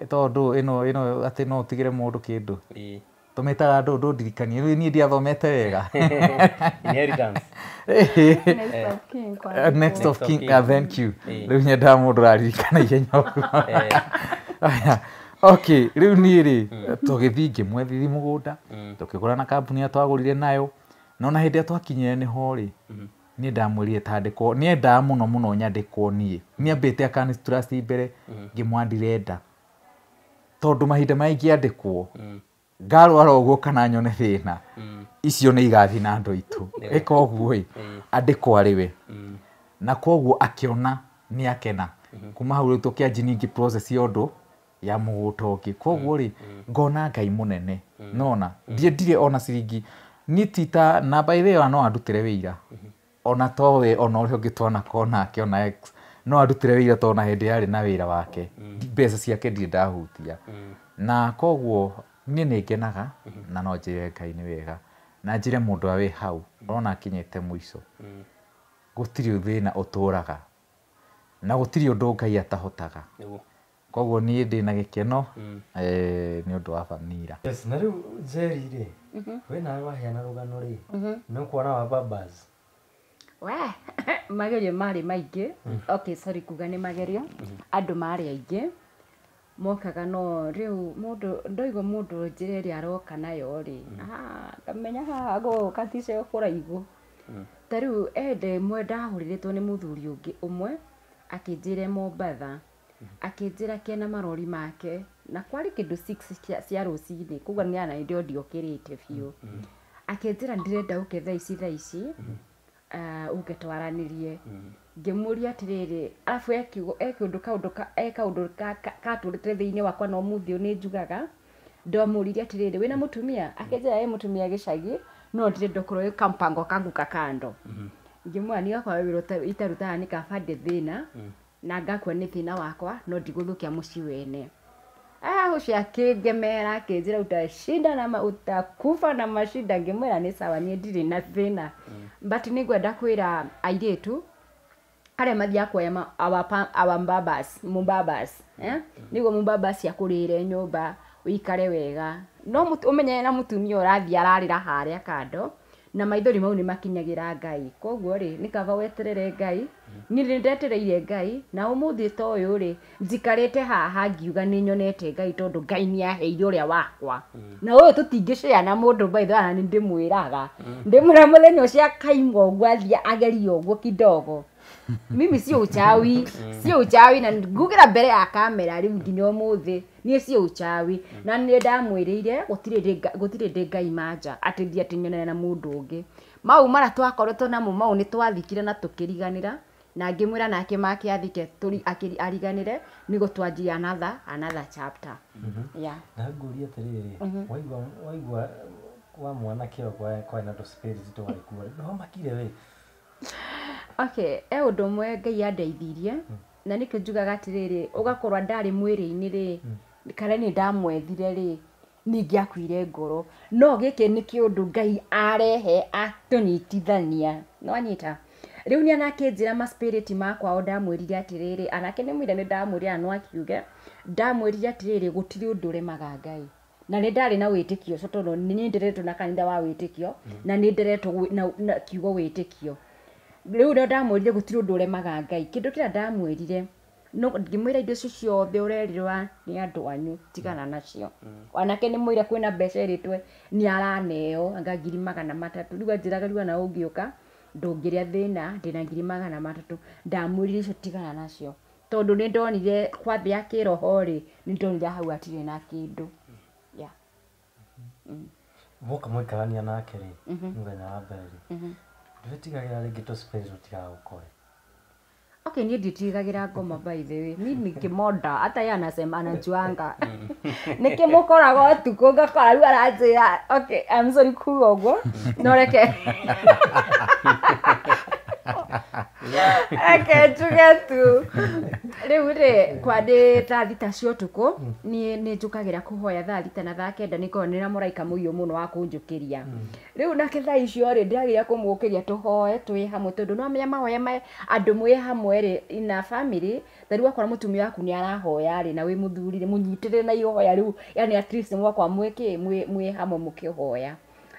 tondũ ĩno atĩ no ũtigĩre mũndũ kĩndũ. Tũmĩtaga ndũ, ndũndirikanie, rĩu niĩ ndiathomete wega. Inheritance. Next of kin kwa Next of Next of kin, kin. Thank you. Rĩu nyendaga mũndũ ũraririkana ihenya ũguo. Aya, okay, rĩu niĩ rĩ, tũgĩthiĩ ngĩmwethithi mũgũnda, tũkĩgũra na kambuni ĩrĩa twagũrire nayo, na ona hĩndĩ ĩrĩa twakinyire nĩho rĩ, niĩ ndamwĩrire tandĩkwo, nĩendaga mũno mũno nyandĩkwo niĩ. Nĩambĩte akani trust mbere, ngĩmwĩra ndirenda. Tondũ mahinda marĩa ingĩandĩkwo, ngarwara ũguo kana nyone thĩna, icio nĩ igathiĩ na andũ aitũ. Ĩka ũguo ĩ, andĩkwo arĩ we. Na koguo akĩona nĩ akena. Kuma hau rĩu tũkĩanjia ningĩ process ya ũndũ ya mũgũnda ũngĩ. Koguo rĩ, ngona Ngai mũnene. Nona, ndiendire ona ciringi. Niĩ ti ta, na by the way no andutĩre wĩira. Ona towe, ona ũrĩa ũngĩ twanakorwo nake, ona ex, no andutĩre wĩira tondũ ona hĩndĩ yarĩ na wĩra wake. Mbeca ciake ndirĩ ndahutia. Na koguo niĩ nĩ ngenaga na no njĩre Ngai nĩ wega. Na njĩre mũndũ ũrĩa wĩ hau, ũrona akinyĩte mũico. Gũtirĩ thĩna ũtũraga. Na gũtirĩ ũndũ Ngai atahotaga. Koguo niĩ ndĩna gĩkeno, nĩ ũndũ wa Vanilla. Yes, na rĩu Njeri rĩ, we nawe waheana rũgano rĩ, nĩ ũkuona wa babas. We, magerio marĩ maingĩ. Okay, sorry kuga nĩ magerio. Andũ marĩ aingĩ. Mokaga no rĩu mũndũ ndoigua mũndũ njĩra ĩrĩa aroka nayo rĩ, ngamenya haha gũka ti cio kũraihu. Ta rĩu ende ĩmwe ndahũrĩrĩtwo nĩ mũthuri ũngĩ ũmwe akĩnjĩra Mombatha, akĩnjĩra kena marori make, na kwarĩ kĩndũ 6 cia rũcinĩ, koguo nĩ ana ndio ndiokĩrĩte biũ. Akĩnjĩra ndĩrenda ũke thaa ici thaa ici, ũke twaranĩrie. Ngĩmũria atĩrĩrĩ, arabu e kaũndũ kaũndũ katũrĩte thĩinĩ wakwa na ũmũthĩ ũyũ nĩ njugaga. Ndamũririe atĩrĩrĩ, wĩna mũtumia? Akĩnjĩra ĩ mũtumia gĩcagi, no ndĩrenda ũkorwo wĩ kampango kangu kakando. Ngĩmwĩra niĩ okorwo wĩra itarutaga nĩ kaba ndĩ thĩna, na ngakua nĩ thĩna wakwa, no ndigũthũkia mũciĩ wene. Ũcio akĩngemera akĩnjĩra utashinda na utakufa na mashinda. Ngĩmwĩra nĩ sawa, niĩ ndirĩ na thĩna. But nĩngwenda kwĩra airĩtu arĩa mathiaga kuoya our mbabas, mumbabas, eh? Nĩguo mumbabas akũrĩre nyũmba ũikare wega, no ũmenyane na mũtumia ũrathiĩ ararĩra harĩa kando, na maithori mau nĩ makinyagĩra Ngai. Koguo rĩ, nĩ kaba weterere Ngai Niĩ nĩ ndetereire Ngai na ũmũthĩ ta ũyũ rĩ njikarĩte haha ngiuga nĩ nyonete Ngai tondũ Ngai nĩ aheire ũrĩa wakwa. Na ũyũ tũtingĩshare na mũndũ by the way, na nĩ ndĩmwĩraga. Ndĩmwĩra mũthenya ũcio akaimwo ũguo athiĩ agerie ũguo kidogo. Mimi sio uchawi, sio uchawi na ngugĩra mbere ya kamera rĩu nginya ũmũthĩ niĩ sio uchawi. Na nĩ ndamwĩrĩire gũtirĩ ndĩ Ngai manja atĩ thiĩ atĩ nyonane na mũndũ ũngĩ. Mau marĩa twakoretwo namo mau nĩ twathikire na tũkĩriganĩra na ngĩmwĩra nake make athike ariganĩre nĩguo twanjie another chapter. Yeah. Na ngũrie atĩrĩrĩ, waigua wa mwanake ũyũ kwarĩ na tũ spirit twarĩ kuo rĩ, ndwamakire we? Okay, e ũndũ ũmwe Ngai andeithirie na nĩkĩo njugaga atĩrĩrĩ ũgakorwo ndarĩ mwĩrĩ-inĩ rĩ kana nĩ ndamwethire rĩ ningĩakuire ngoro no gĩkĩ nĩ kĩũndũ Ngai arehe atũnyitithania nĩwanyita. Rĩu nĩ anakĩnjĩra ma spirit makwa o ndamwĩrire atĩrĩrĩ anake nĩ mwĩre nĩ ndamwĩrire na no akiuge ndamwĩrire atĩrĩrĩ gũtirĩ ũndũ ũremaga Ngai. Na nĩ ndarĩ na wĩtĩkio ũcio tondũ nĩ nderetwo na kanitha wa wĩtĩkio na nĩ nderetwo na kiugo wĩtĩkio. Rĩu nĩ ndamwĩrire gũtirĩ ũndũ ũremaga Ngai. Kĩndũ kĩrĩa ndamwĩrire no ngĩmwĩra indo icio ciothe ũrerirwa nĩ andũ anyu tigana nacio. Anake nĩ mwĩre kwĩna mbeca ĩrĩtwe nĩ araneo anga 300,000 rĩu anjĩraga rĩu ona ũngĩũka ndũngĩrĩa thĩna ndĩna 300,000 ndamwĩrire icio tigana nacio tondũ nĩ ndonire kwa thĩ ya kĩroho rĩ nĩ ndonire hau hatirĩ na kĩndũ. Yeah. Woka mũikarania nake rĩ mũthenya wa mbere rĩ ndwĩtigagĩra rĩngĩ tũ spirit tũtigagũkore? Okay, niĩ nditigagĩra ngoma by the way. Mimi nikĩmonda hata yeye anasema anajuanga. Nikĩmũkoraga ũtukũ ngakora rĩu aranjĩra okay, I'm sorry kuga ũguo no reke reke njuge tu. Rĩu rĩ kwa ndĩ thaa thita cia ũtukũ niĩ nĩ njũkagĩra kũhoya thaa thita na thaa kenda nĩ ngoragwo ndĩna mũraika mũiyũ mũno wa kũnjũkĩria. Rĩu nake thaa icio rĩ ndĩrageria kũmũkĩria tũhoe twĩ hamwe tondũ no amenya mahoya ma andũ mwĩ hamwe rĩ in a family ta rĩu wakora mũtumia waku nĩ arahoya rĩ na wĩ mũthuri rĩ mũnyitĩrĩre na ihoya rĩu yani at least mwakwa mwĩkĩ mwĩ hamwe mũkĩhoya.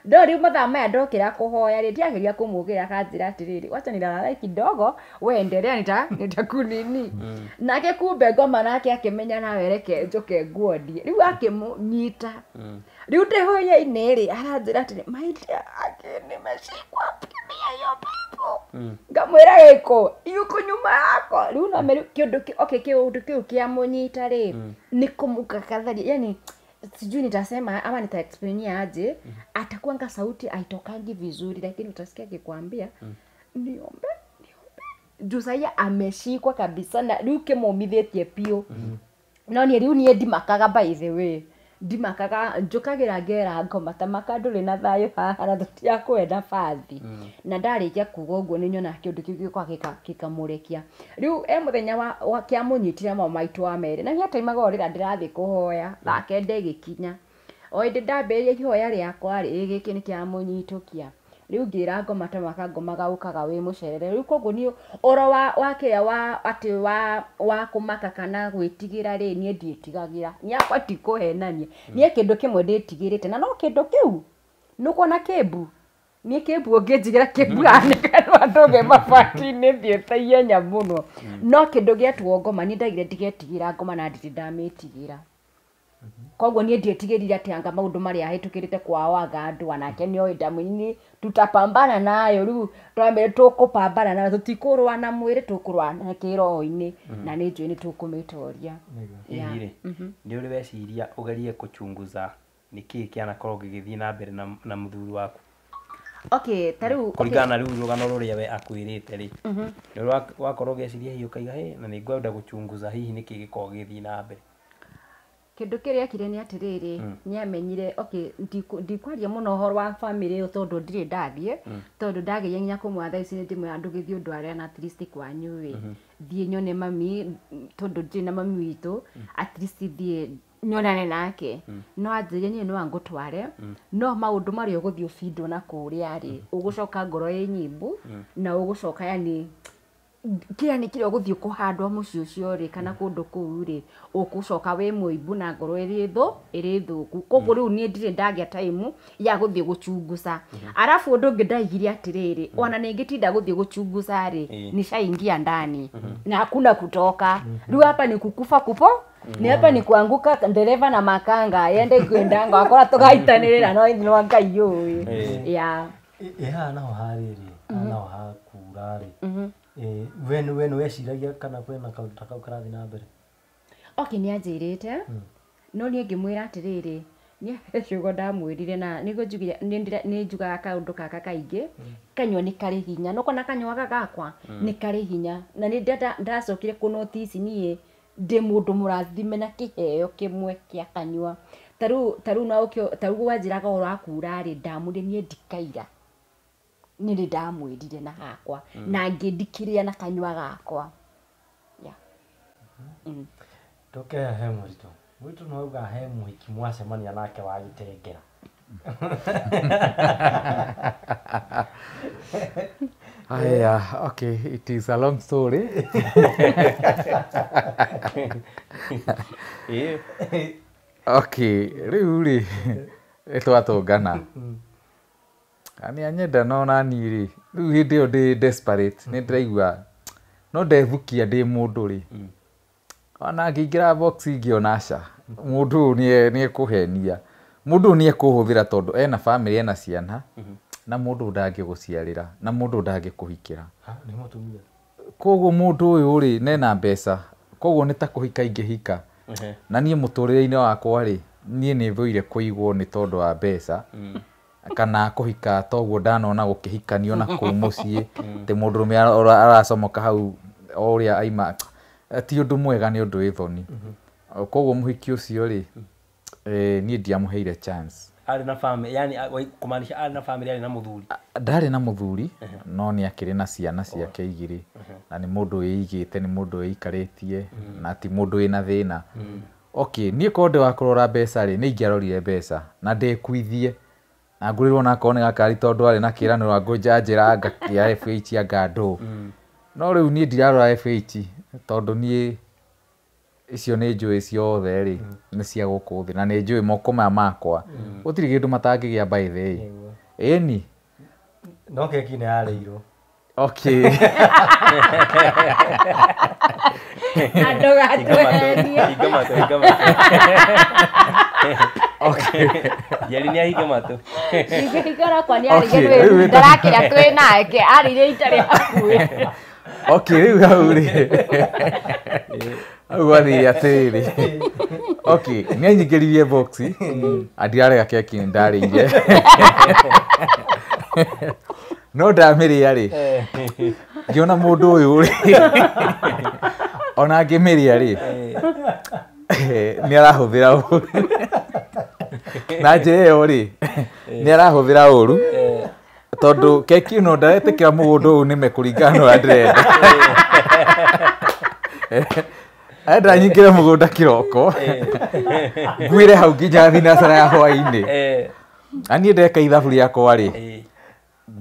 No rĩu mathaa maya ndokĩra kũhoya rĩ ndiageria kũmũkĩra akanjĩra atĩrĩrĩ wacha nilale kidogo we endelea nitakunini. Nake kumbe ngoma nake akĩmenya nawe reke njũke nguondie rĩu akĩmũnyita. Rĩu ndĩhoya-inĩ rĩ aranjĩra atĩrĩ my dear again nimeshikwa kimia hiyo pepo. Ngamwĩra gĩko yuko nyuma yako rĩu no meru kĩũndũ okay kĩũndũ kĩu kĩamũnyita rĩ nĩ kũmũkakatharia yani sijui nitasema ama nitaexplainia aje. Atakuanga sauti haitokangi vizuri lakini utasikia akikwambia niombe niombe juu sasa ameshikwa kabisa na rĩu kĩmũmithĩtie biũ. No niĩ rĩu niĩ ndimakaga by the way ndimakaga njũkagĩra ngera ngoma ta maka ndũrĩ na thayũ haha na tũtiakwenda bathi. Na ndarĩkia kuga ũguo nĩ nyonaga kĩũndũ kĩu gĩũkaga gĩkamũrekia. Rĩu e mũthenya wa kĩamũnyitire mama maitũ wa merĩ na nĩataimaga o rĩrĩa ndĩrathiĩ kũhoya thaa kenda ĩgĩkinya o hĩndĩ ndambĩrĩria ihoya rĩakwa rĩ gĩkĩ nĩ kĩamũnyitũkia. Rĩu ngĩra ngoma ta maka ngoma gaũkaga wĩ mũcerere rĩu koguo niĩ ũro wa kĩrĩa wa atĩ wa kũmaka kana gwĩtigĩra rĩ niĩ ndiĩtigagĩra niĩ akwa tikũhenania niĩ kĩndũ kĩmwe ndĩtigĩrĩte na no kĩndũ kĩu nĩũkuona kĩmbu niĩ kĩmbu ũngĩnjigĩra kĩmbu haha no andũge mabati-inĩ thiĩte ihenya mũno no kĩndũ gĩetwo ngoma niĩ ndaigire ndigetigĩra ngoma na ndirĩ ndamĩtigĩra. Koguo niĩ ndietigĩrire atĩ anga maũndũ marĩa ahĩtũkĩrĩte kwao anga andũ anake nĩoĩ ndamwĩrire tutapambana nayo rĩu twambere tũkũpambana nayo tũtikũrũa na mwĩrĩ tũkũrũa na kĩroho-inĩ na nĩ njũĩ nĩ tũkũmĩtoria. Hihi rĩ nĩ ũrĩ weciria ũgerie kũchunguza nĩkĩĩ kĩanakorwo gĩgĩthiĩ na mbere na mũthuri waku? Okay, ta rĩu kũringana na rĩu rũgano rũrĩa we akwĩrĩte rĩ nĩ ũrĩ wakorwo ũgĩciria hihi ũkaiga hĩ na nĩ ngwenda gũchunguza hihi nĩkĩĩ gĩkoragwo gĩgĩthiĩ na mbere? Kĩndũ kĩrĩa ekire nĩ atĩrĩrĩ nĩamenyire okay ndikwaria mũno ũhoro wa family ĩyo tondũ ndirĩ ndathiĩ tondũ ndageria nginya kũmwatha thaa ici nĩ ndĩmwĩra ndũgĩthiĩ ũndware na at least kwanyu ĩ thiĩ nyone mami tondũ ndirĩ na mami witũ at least thiĩ nyonane nake no anjĩrire niĩ no angũtware no maũndũ marĩa ũgũthiĩ ũbindwo na kũrĩa rĩ ũgũcoka ngoro ĩ nyimbu na ũgũcoka yani Kĩrĩa nĩ kĩrĩa ũgũthiĩ kũhandwo mũciĩ ũcio rĩ kana kũndũ kũu rĩ ũkũcoka wĩ mũimbu na ngoro ĩrĩ ĩrĩ thũku. Koguo rĩu niĩ ndirĩ ndagĩa time ya gũthiĩ gũchunguza. Arabu ũndũ ũngĩ ndaigire atĩrĩrĩ, ona ningĩtinda gũthiĩ gũchunguza rĩ, nishaingia ndani na hakuna kutoka. Rĩu hapa ni kukufa kupo ni hapa ni kuanguka ndereva na makanga yende kwendanga wakora tũgaitanĩrĩra no no Ngai ũĩ. Yeah. Ĩ haha naho harĩrĩ, haha naho hakura rĩ, we nĩ weciragia kana kwĩna kaũndũ ta kau karathiĩ na mbere? Okay, nĩ anjĩrĩte no niĩ ngĩmwĩra atĩrĩrĩ, nĩ ciugo ndamwĩrire na nĩguo njugire nĩ njugaga kaũndũ gaka kaingĩ, kanyua nĩ karĩ hinya, no kona kanyua gaka gakwa nĩ karĩ hinya, na nĩ ndacokire kũ notice niĩ ndĩ mũndũ mũrathime na kĩheo kĩmwe kĩa kanyua. Tarĩu no ũkĩo tarĩu wanjĩraga ũhoro wa kura rĩ, ndamwĩrire niĩ ndikaira, niĩ nĩ ndamwĩrire na hakwa na ngĩndikĩria na kanyua gakwa. Yeah. Ndoke he mũritũ. Mũritũ no auga he mũhiki mwacemania nake wa gĩtengera. Aya, okay, it is a long story. Okay, rĩu rĩ twatũngana. Nĩ anyenda no nani rĩ, rĩu hĩndĩ ĩyo ndĩ desperate, nĩ ndĩraigua no ndethukia ndĩ mũndũ rĩ. Ona ngĩingĩra box ngĩona aca, mũndũ ũyũ nĩ ekũhenia. Mũndũ ũyũ nĩ ekũhũthĩra tondũ ena family, ena ciana, na mũndũ ndangĩgũciarĩra, na mũndũ ndangĩkũhikĩra. Nĩ mũtumia. Koguo mũndũ ũyũ rĩ, nena mbeca, koguo nĩ ta kũhika ingĩhika. Na niĩ mũtũrĩre-inĩ wakwa rĩ, niĩ nĩ thũire kũigwo nĩ tondũ wa mbeca, kana kũhika toguo ndanona gũkĩhikanio na kũu mũciĩ, atĩ mũndũrũme aracomoka hau o ũrĩa aima, ti ũndũ mwega, nĩ ũndũ wĩ thoni. Koguo mũhiki ũcio rĩ, niĩ ndiamũheire chance. Arĩ na family, yani kumaanisha arĩ na family, arĩ na mũthuri. Ndarĩ na mũthuri, no nĩ akĩrĩ na ciana ciake igĩrĩ, na nĩ mũndũ wĩigĩte, nĩ mũndũ wĩikarĩtie, na ti mũndũ wĩna thĩna. Okay, niĩ korwo ndĩ wa kũrora mbeca rĩ, nĩ ingĩarorire mbeca na ndĩkuithie na ngũrĩrwo na akorwo nĩ gakari tondũ arĩ na kĩĩranĩro angũnjanjĩra anga kĩa FH anga ndũ. No rĩu niĩ ndirarora FH tondũ niĩ icio nĩ njũĩ ciothe rĩ, nĩ cia gũkũ thĩ, na nĩ njũĩ moko maya makwa gũtirĩ kĩndũ matangĩgĩa by the way. Ĩni. No keki nĩ yarĩirwo. Okay. Andũ gatwenie. Hinga matũ, hinga matũ. Okay. Njeri nĩ ahinga matũ. Ingĩhingũra kwa nĩ arĩire twĩ ndarakĩra twĩ nake, arĩire itarĩ hakuhĩ. Okay, rĩu hau rĩ. Hau gwathire atĩrĩrĩ. Okay, nĩ anyingĩririe box, andirarega keki nĩ ndarĩire. No ndamĩrĩa rĩ, ngĩona mũndũ ũyũ rĩ, ona ngĩmĩrĩa rĩ, nĩ arahũthĩra ũru. Na njĩra ĩyo rĩ, nĩ arahũthĩra ũru, tondũ keki ĩno ndaretĩkĩra mũgũnda ũyũ nĩme kũringana na ũrĩa ndĩrenda. Arenda nyingĩre mũgũnda kĩroko, nguĩre hau nginya thinacara ya hwaĩ-inĩ. Na niĩ ndeka ithabu rĩakwa rĩ,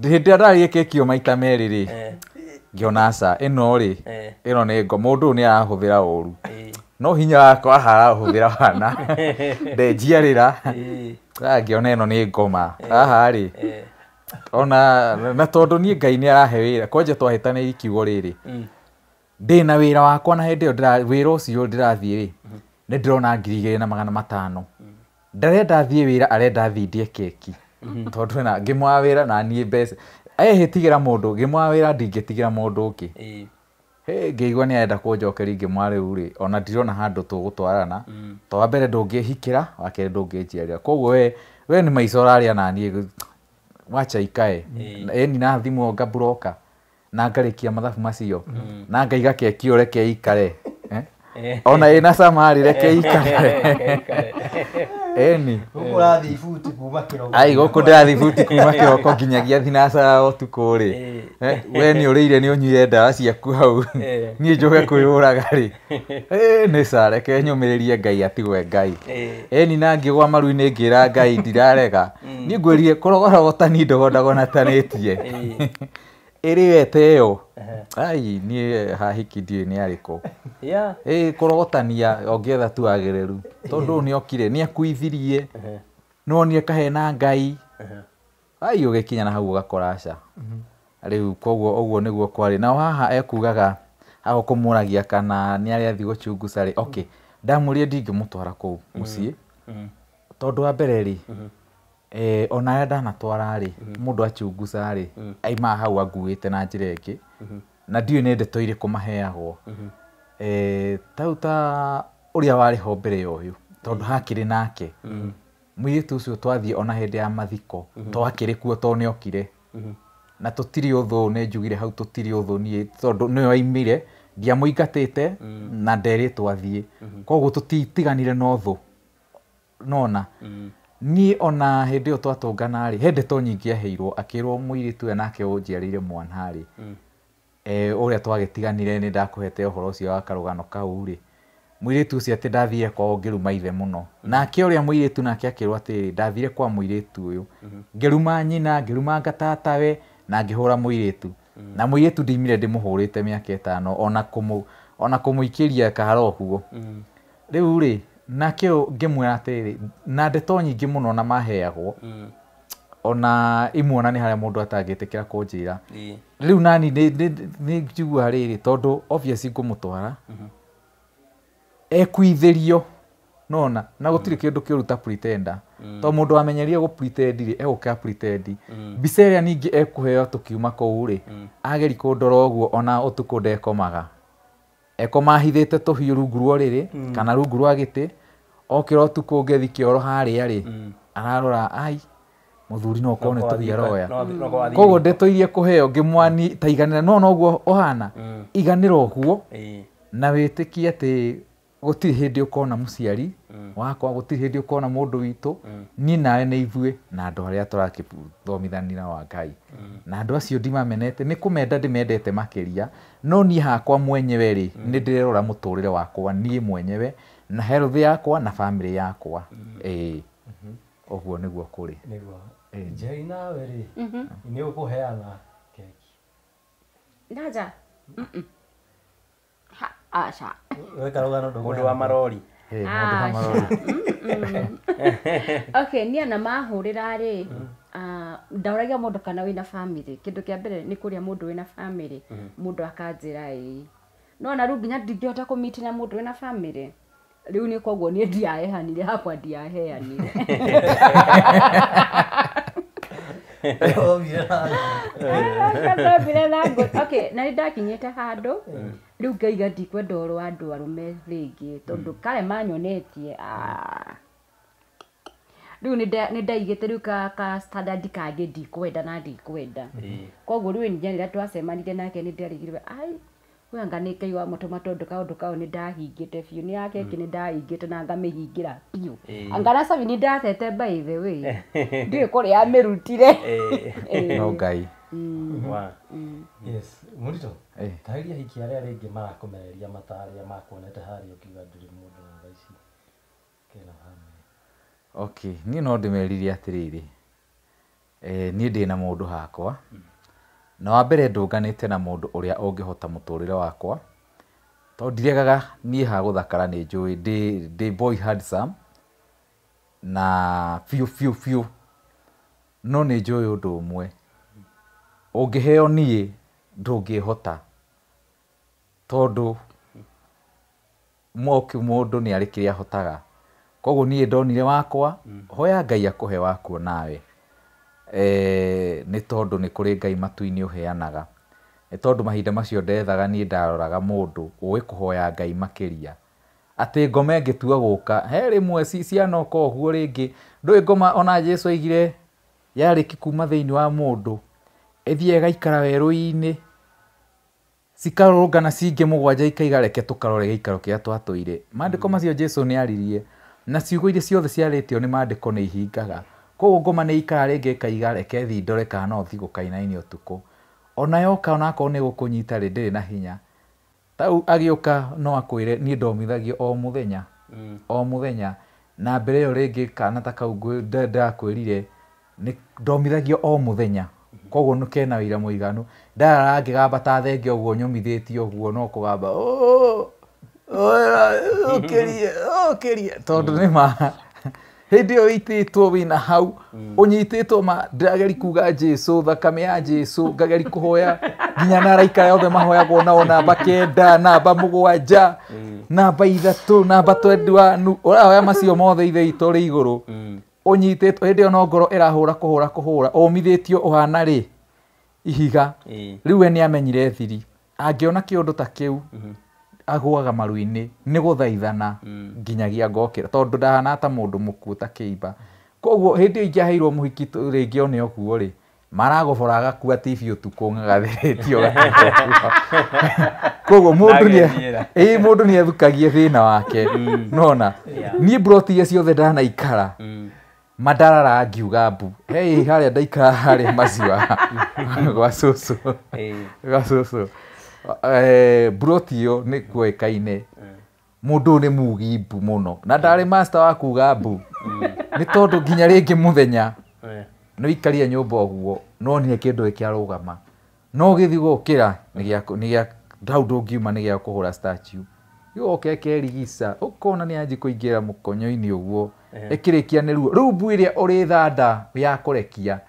hĩndĩ ĩrĩa ndarĩire keki ĩyo maita merĩ rĩ, ngĩona aca, ĩno rĩ, ĩno nĩ ngo, mũndũ ũyũ nĩ arahũthĩra ũru. No hinya wakwa haha arahũthĩra wana, ndenjiarĩra, ngĩona ĩno nĩ ngoma. Haha rĩ, ona na tondũ niĩ Ngai nĩ arahe wĩra, kwanja twahĩtanĩirie kiugo rĩrĩ, ndĩna wĩra wakwa na hĩndĩ ĩyo wĩra ũcio ndĩrathiĩ rĩ, nĩ ndĩrona 2500. Ndarenda thiĩ wĩra, arenda thiĩ ndĩe keki. Tondũ na ngĩmwaga wĩra na niĩ mbeca. Ehĩtigĩra mũndũ, ngĩmwaga wĩra ndingĩtigĩra mũndũ ũngĩ. Hĩ, ngĩigua nĩ arenda kũnjokeria ngĩmwaga rĩu rĩ, ona ndirona handũ tũgũtwarana. To wa mbere ndũngĩhikĩra, wa kerĩ ndũngĩnjiarĩra. Koguo we nĩ maica ũrarĩa na niĩ, wacha ikae. Ĩni na thimũ ngaburoka, na ngarĩkia mathabu macio, na ngaiga keki ĩyo reke ĩikare. Ona ĩna cama rĩ, reke ĩikare. Ĩni. Gũkũ ũrathiĩ ibuti kuma kĩroko. Ai, gũkũ ndĩrathiĩ ibuti kuma kĩroko nginyagia thinacara ũtukũ rĩ. We nĩ ũrĩire nĩ ũnyuire ndawa ciaku hau. Niĩ njoke kwĩyũraga rĩ. Nĩ ca, reke nyũmĩrĩrie Ngai atigwe Ngai. Ĩni na ngĩgwa maru-inĩ ngĩra Ngai ndirarega. Niĩ ngwĩrire kũrogorogota niĩ ndogondagwo na tanĩtie. Ĩrĩ we ta ĩyo. Ai niĩ hahiki ndiũĩ nĩ arĩkũ. Yeah. Ĩ kũrogotania ũngĩetha tu agĩrĩru tondũ nĩ okire nĩ akuithirie nĩwonire kahena Ngai. Ai ũgĩkinya na hau ũgakora aca. Rĩu koguo ũguo nĩguo kwarĩ. Nao haha ekugaga haha ũkũmũragia kana nĩ arĩ athiĩ gũchunguca rĩ. Okay, ndamũrire ndingĩmũtwara kũu mũciĩ tondũ wa mbere rĩ, ona arĩa ndanatwara rĩ, mũndũ achunguca rĩ, aimaga hau anguĩte na njĩra ĩngĩ na ndiũĩ nĩ ndeto irĩkũ maheagwo. Tau ta ũrĩa warĩ ho mbere ya ũyũ tondũ hakĩrĩ nake mũirĩtu ũcio twathiĩ ona hĩndĩ ya mathiko twakĩrĩ kuo tondũ nĩ okire na tũtirĩ ũthũ, nĩ njugire hau tũtirĩ ũthũ niĩ tondũ nĩwe waimire ndiamũingatĩte na nderĩtwo athiĩ koguo tũtitiganire na ũthũ nona. Niĩ ona hĩndĩ ĩyo twatũngana rĩ, he ndeto nyingĩ aheirwo akĩrwo mũirĩtu ũyũ nake ũnjiarĩire mwana rĩ, ũrĩa twagĩtiganire nĩ ndakũhete ũhoro ũcio wa karũgano kau rĩ, mũirĩtu ũcio atĩ ndathire kwao ngĩruma ithe mũno. Nake ũrĩa mũirĩtu nake akĩrwo atĩrĩrĩ, ndathire kwa mũirĩtu ũyũ ngĩruma nyina, ngĩruma tatawe na ngĩhũra mũirĩtu. Na mũirĩtu ndimire ndĩmũhũrĩte mĩaka 5 ona kũmũikĩria karohuo. Rĩu rĩ, nake ũyũ ngĩmwĩra atĩrĩrĩ, na ndeto nyingĩ mũno na maheagwo ona imwe ona nĩ harĩa mũndũ atangĩtĩkĩra kũnjĩra. Rĩu nani nĩ njiguaga rĩrĩ tondũ obviously ngũmũtwara ekuithĩrio nona na gũtirĩ kĩndũ kĩũru ta pretender tondũ mũndũ wamenyerie gũ pretend rĩ egũka pretend. Mbica ĩrĩa ningĩ ekũheo tũkiuma kũu rĩ, ageri kũndora ũguo ona ũtukũ ndekomaga, ekoma ahithĩte tũhiũ rungu rwa ũrĩrĩ kana rungu rwa gĩtĩ, okĩra ũtukũ ngĩthi kĩoro harĩa rĩ, ararora ai mũthuri no okorwo nĩ tũhiũ aroya. Koguo ndeto iria kũheo ngĩmwani ta iganĩra no noguo ũhana iganĩra ũguo na wĩtĩkie atĩ gũtirĩ hĩndĩ ũkona mũciari wakwa, gũtirĩ hĩndĩ ũkona mũndũ witũ, niĩ nawe nĩ ithuĩ na andũ arĩa tũrakĩthomithania wa Ngai. Na andũ acio ndimamenete, nĩ kũmenda ndĩmendete makĩria, no niĩ hakwa mwenyewe rĩ, nĩ ndĩrerora mũtũrĩre wakwa niĩ mwenyewe na health yakwa na family yakwa. Ĩĩ ũguo nĩguo kũrĩ. Nĩguo. Njeri nawe rĩ, nĩ ũkũheana keki? Ndaja. Aca. Weka rũgano ndũkũheana. Mũndũ wa marori. Mũndũ wa marori. Okay, niĩ ona mahũrĩra rĩ, ndaũragia mũndũ kana wĩna family. Kĩndũ kĩa mbere nĩ kũrĩa mũndũ wĩna family, mũndũ akanjĩra ĩĩ. No na rĩu nginya ndingĩhota kũmeet na mũndũ wĩna family. Rĩu nĩ koguo niĩ ndiaheanire hakwa ndiaheanire. Okay, na nĩ ndakinyĩte handũ rĩu ngaiga ndikwenda ũhoro wa andũ arũme rĩngĩ tondũ kare manyonetie rĩu nĩ ndaigĩte rĩu ka standard kangĩ ndikwenda na ndikwenda. Koguo rĩu nginya rĩrĩa twacemanirie nake nĩ ndarigirwe ai we anga nĩ Ngai wa mũtũma tondũ kaũndũ kau nĩ ndahingĩte biũ nĩ ya keki nĩ ndahingĩte na ngamĩhingĩra biũ. Anga na cabi nĩ ndatete by the way ndiũĩ kũrĩa amĩrutire. No Ngai. Yes, Mũritũ, tarĩria hiki arĩa rĩngĩ marakũmereria matarĩa makuonete harĩa ũkiuga ndũrĩ mũndũ na thaa ici kena family. Okay, niĩ no ndĩmeririe atĩrĩrĩ, niĩ ndĩna mũndũ hakwa. Na wa mbere ndũnganĩte na mũndũ ũrĩa ũngĩhota mũtũrĩre wakwa tondũ ndiregaga niĩ ha gũthakara nĩ njũĩ ndĩ boy handsome na biũ biũ biũ, no nĩ njũĩ ũndũ ũmwe, ũngĩheo niĩ ndũngĩhota tondũ mũndũ nĩ arĩ kĩrĩa ahotaga. Koguo niĩ ndonire wakwa, hoya Ngai akũhe wakuo nawe. Nĩ tondũ nĩ kũrĩ Ngai matu-inĩ ũheanaga. Nĩ tondũ mahinda macio ndethaga niĩ ndaroraga mũndũ ũĩ kũhoya Ngai makĩria. Atĩ ngoma ĩngĩtua gũka, he rĩmwe cianoka ũguo rĩngĩ, ndũĩ ngoma ona Jesũ aigire yarĩki kuma thĩinĩ wa mũndũ, ĩthiĩ ĩgaikara werũ-inĩ, cikarũrũngana cingĩ 7 ikaiga reke tũkarore gĩikaro kĩrĩa twatũire. Maandĩko macio Jesũ nĩ aririe, na ciugo iria ciothe ciarĩtio nĩ maandĩko nĩ ihingaga. Koguo ngoma nĩ ikara rĩngĩ ĩkaiga reke thiĩ ndore kana no thiĩ gũkainainio ũtukũ. Ona yoka onakorwo nĩ gũkũnyita rĩ, ndĩrĩ na hinya. Tau agĩũka no akwĩre niĩ ndomithagio o mũthenya, o mũthenya. Na mbere ĩyo rĩngĩ kana ta kau ndakwĩrire nĩ ndomithagio o mũthenya. Koguo nĩ kena wĩira mũiganu. Ndarara ngĩgamba ta thenge ũguo nyũmithĩtie ũguo no kũgamba ũkĩrie ũkĩrie tondũ nĩ ma hĩndĩ ĩyo ĩitĩtwo wĩna hau ũnyitĩtwo ma ndĩrageri kuga Jesu thakame ya Jesu ngageri kũhoya nginya na araika othe mahoyagwo nao namba 9 namba 7 namba 3 namba 21 ũrahoya macio mothe ithe itũ rĩ igũrũ ũnyitĩtwo hĩndĩ ĩyo no ngoro ĩrahũra kũhũra kũhũra ũmithĩtio ũhana rĩ ihiga. Rĩu we nĩamenyire thiri angĩona kĩũndũ ta kĩu agũaga maru-inĩ nĩ gũthaithana nginyagia ngokĩra tondũ ndahana ta mũndũ mũkuũ ta kĩimba. Koguo hĩndĩ ĩyo ingĩaheirwo mũhiki rĩngĩ one ũguo rĩ maragobora agakua TV ũtukũ ng'agathĩrĩtio gatinda. Koguo mũndũ nĩ mũndũ nĩ ethukagie thĩna wake nona niĩ mburoti iria ciothe ndanaikara madarara ngiuga mbu hey harĩa ndaikara harĩa maziwa gwa cũcũ gwa cũcũ mburoti ĩyo nĩ kuoĩkaine mũndũ nĩ mugi mbu mũno na ndarĩ master wa kuga mbu nĩ tondũ nginya rĩngĩ mũthenya nĩ ũikarie nyũmba ũguo no nĩ kĩndũ kĩarũgama no ũgĩthiĩ gũkĩra nĩ hau ndũngiuma nĩ gĩa kũhũra statue gĩgoka ĩkerigica ũkona nĩ anji kũingĩra mũkonyo-inĩ ũguo ĩkĩrĩkia nĩ ruo rĩu mbu ĩrĩa ũrĩthanda ya kũrekia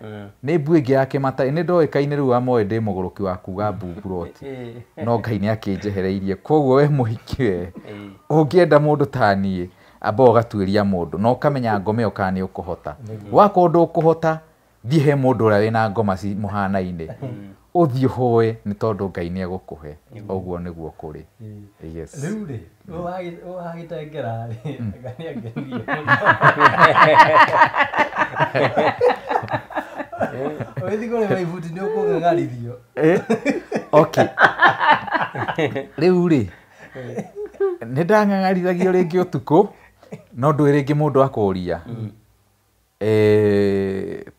nĩ mbu ĩngĩ ya kĩmata nĩ ndoĩkaine rĩu amoĩ ndĩ mũgũrũki wa kuga mbu mburoti no Ngai nĩ akĩnjehereirie. Koguo we mũhiki we ũngĩenda mũndũ ta niĩ amba ũgatuĩria mũndũ na ũkamenya ngoma ĩyo kana nĩ ũkũhota wakorwo ndũkũhota thiĩ he mũndũ ũrĩa wĩna ngoma mũhanaine ũthiĩ ũhoe nĩ tondũ Ngai nĩ egũkũhe. Ũguo nĩguo kũrĩ. Yes. Rĩu rĩ ũgagĩtengera rĩ anga nĩ angenirie ũgĩthiĩ kũrĩma ibuti nĩ ũkũng'ang'arithio. Okay. Rĩu rĩ nĩ ndang'ang'arithagio rĩngĩ ũtukũ no ndũĩ rĩngĩ mũndũ akũria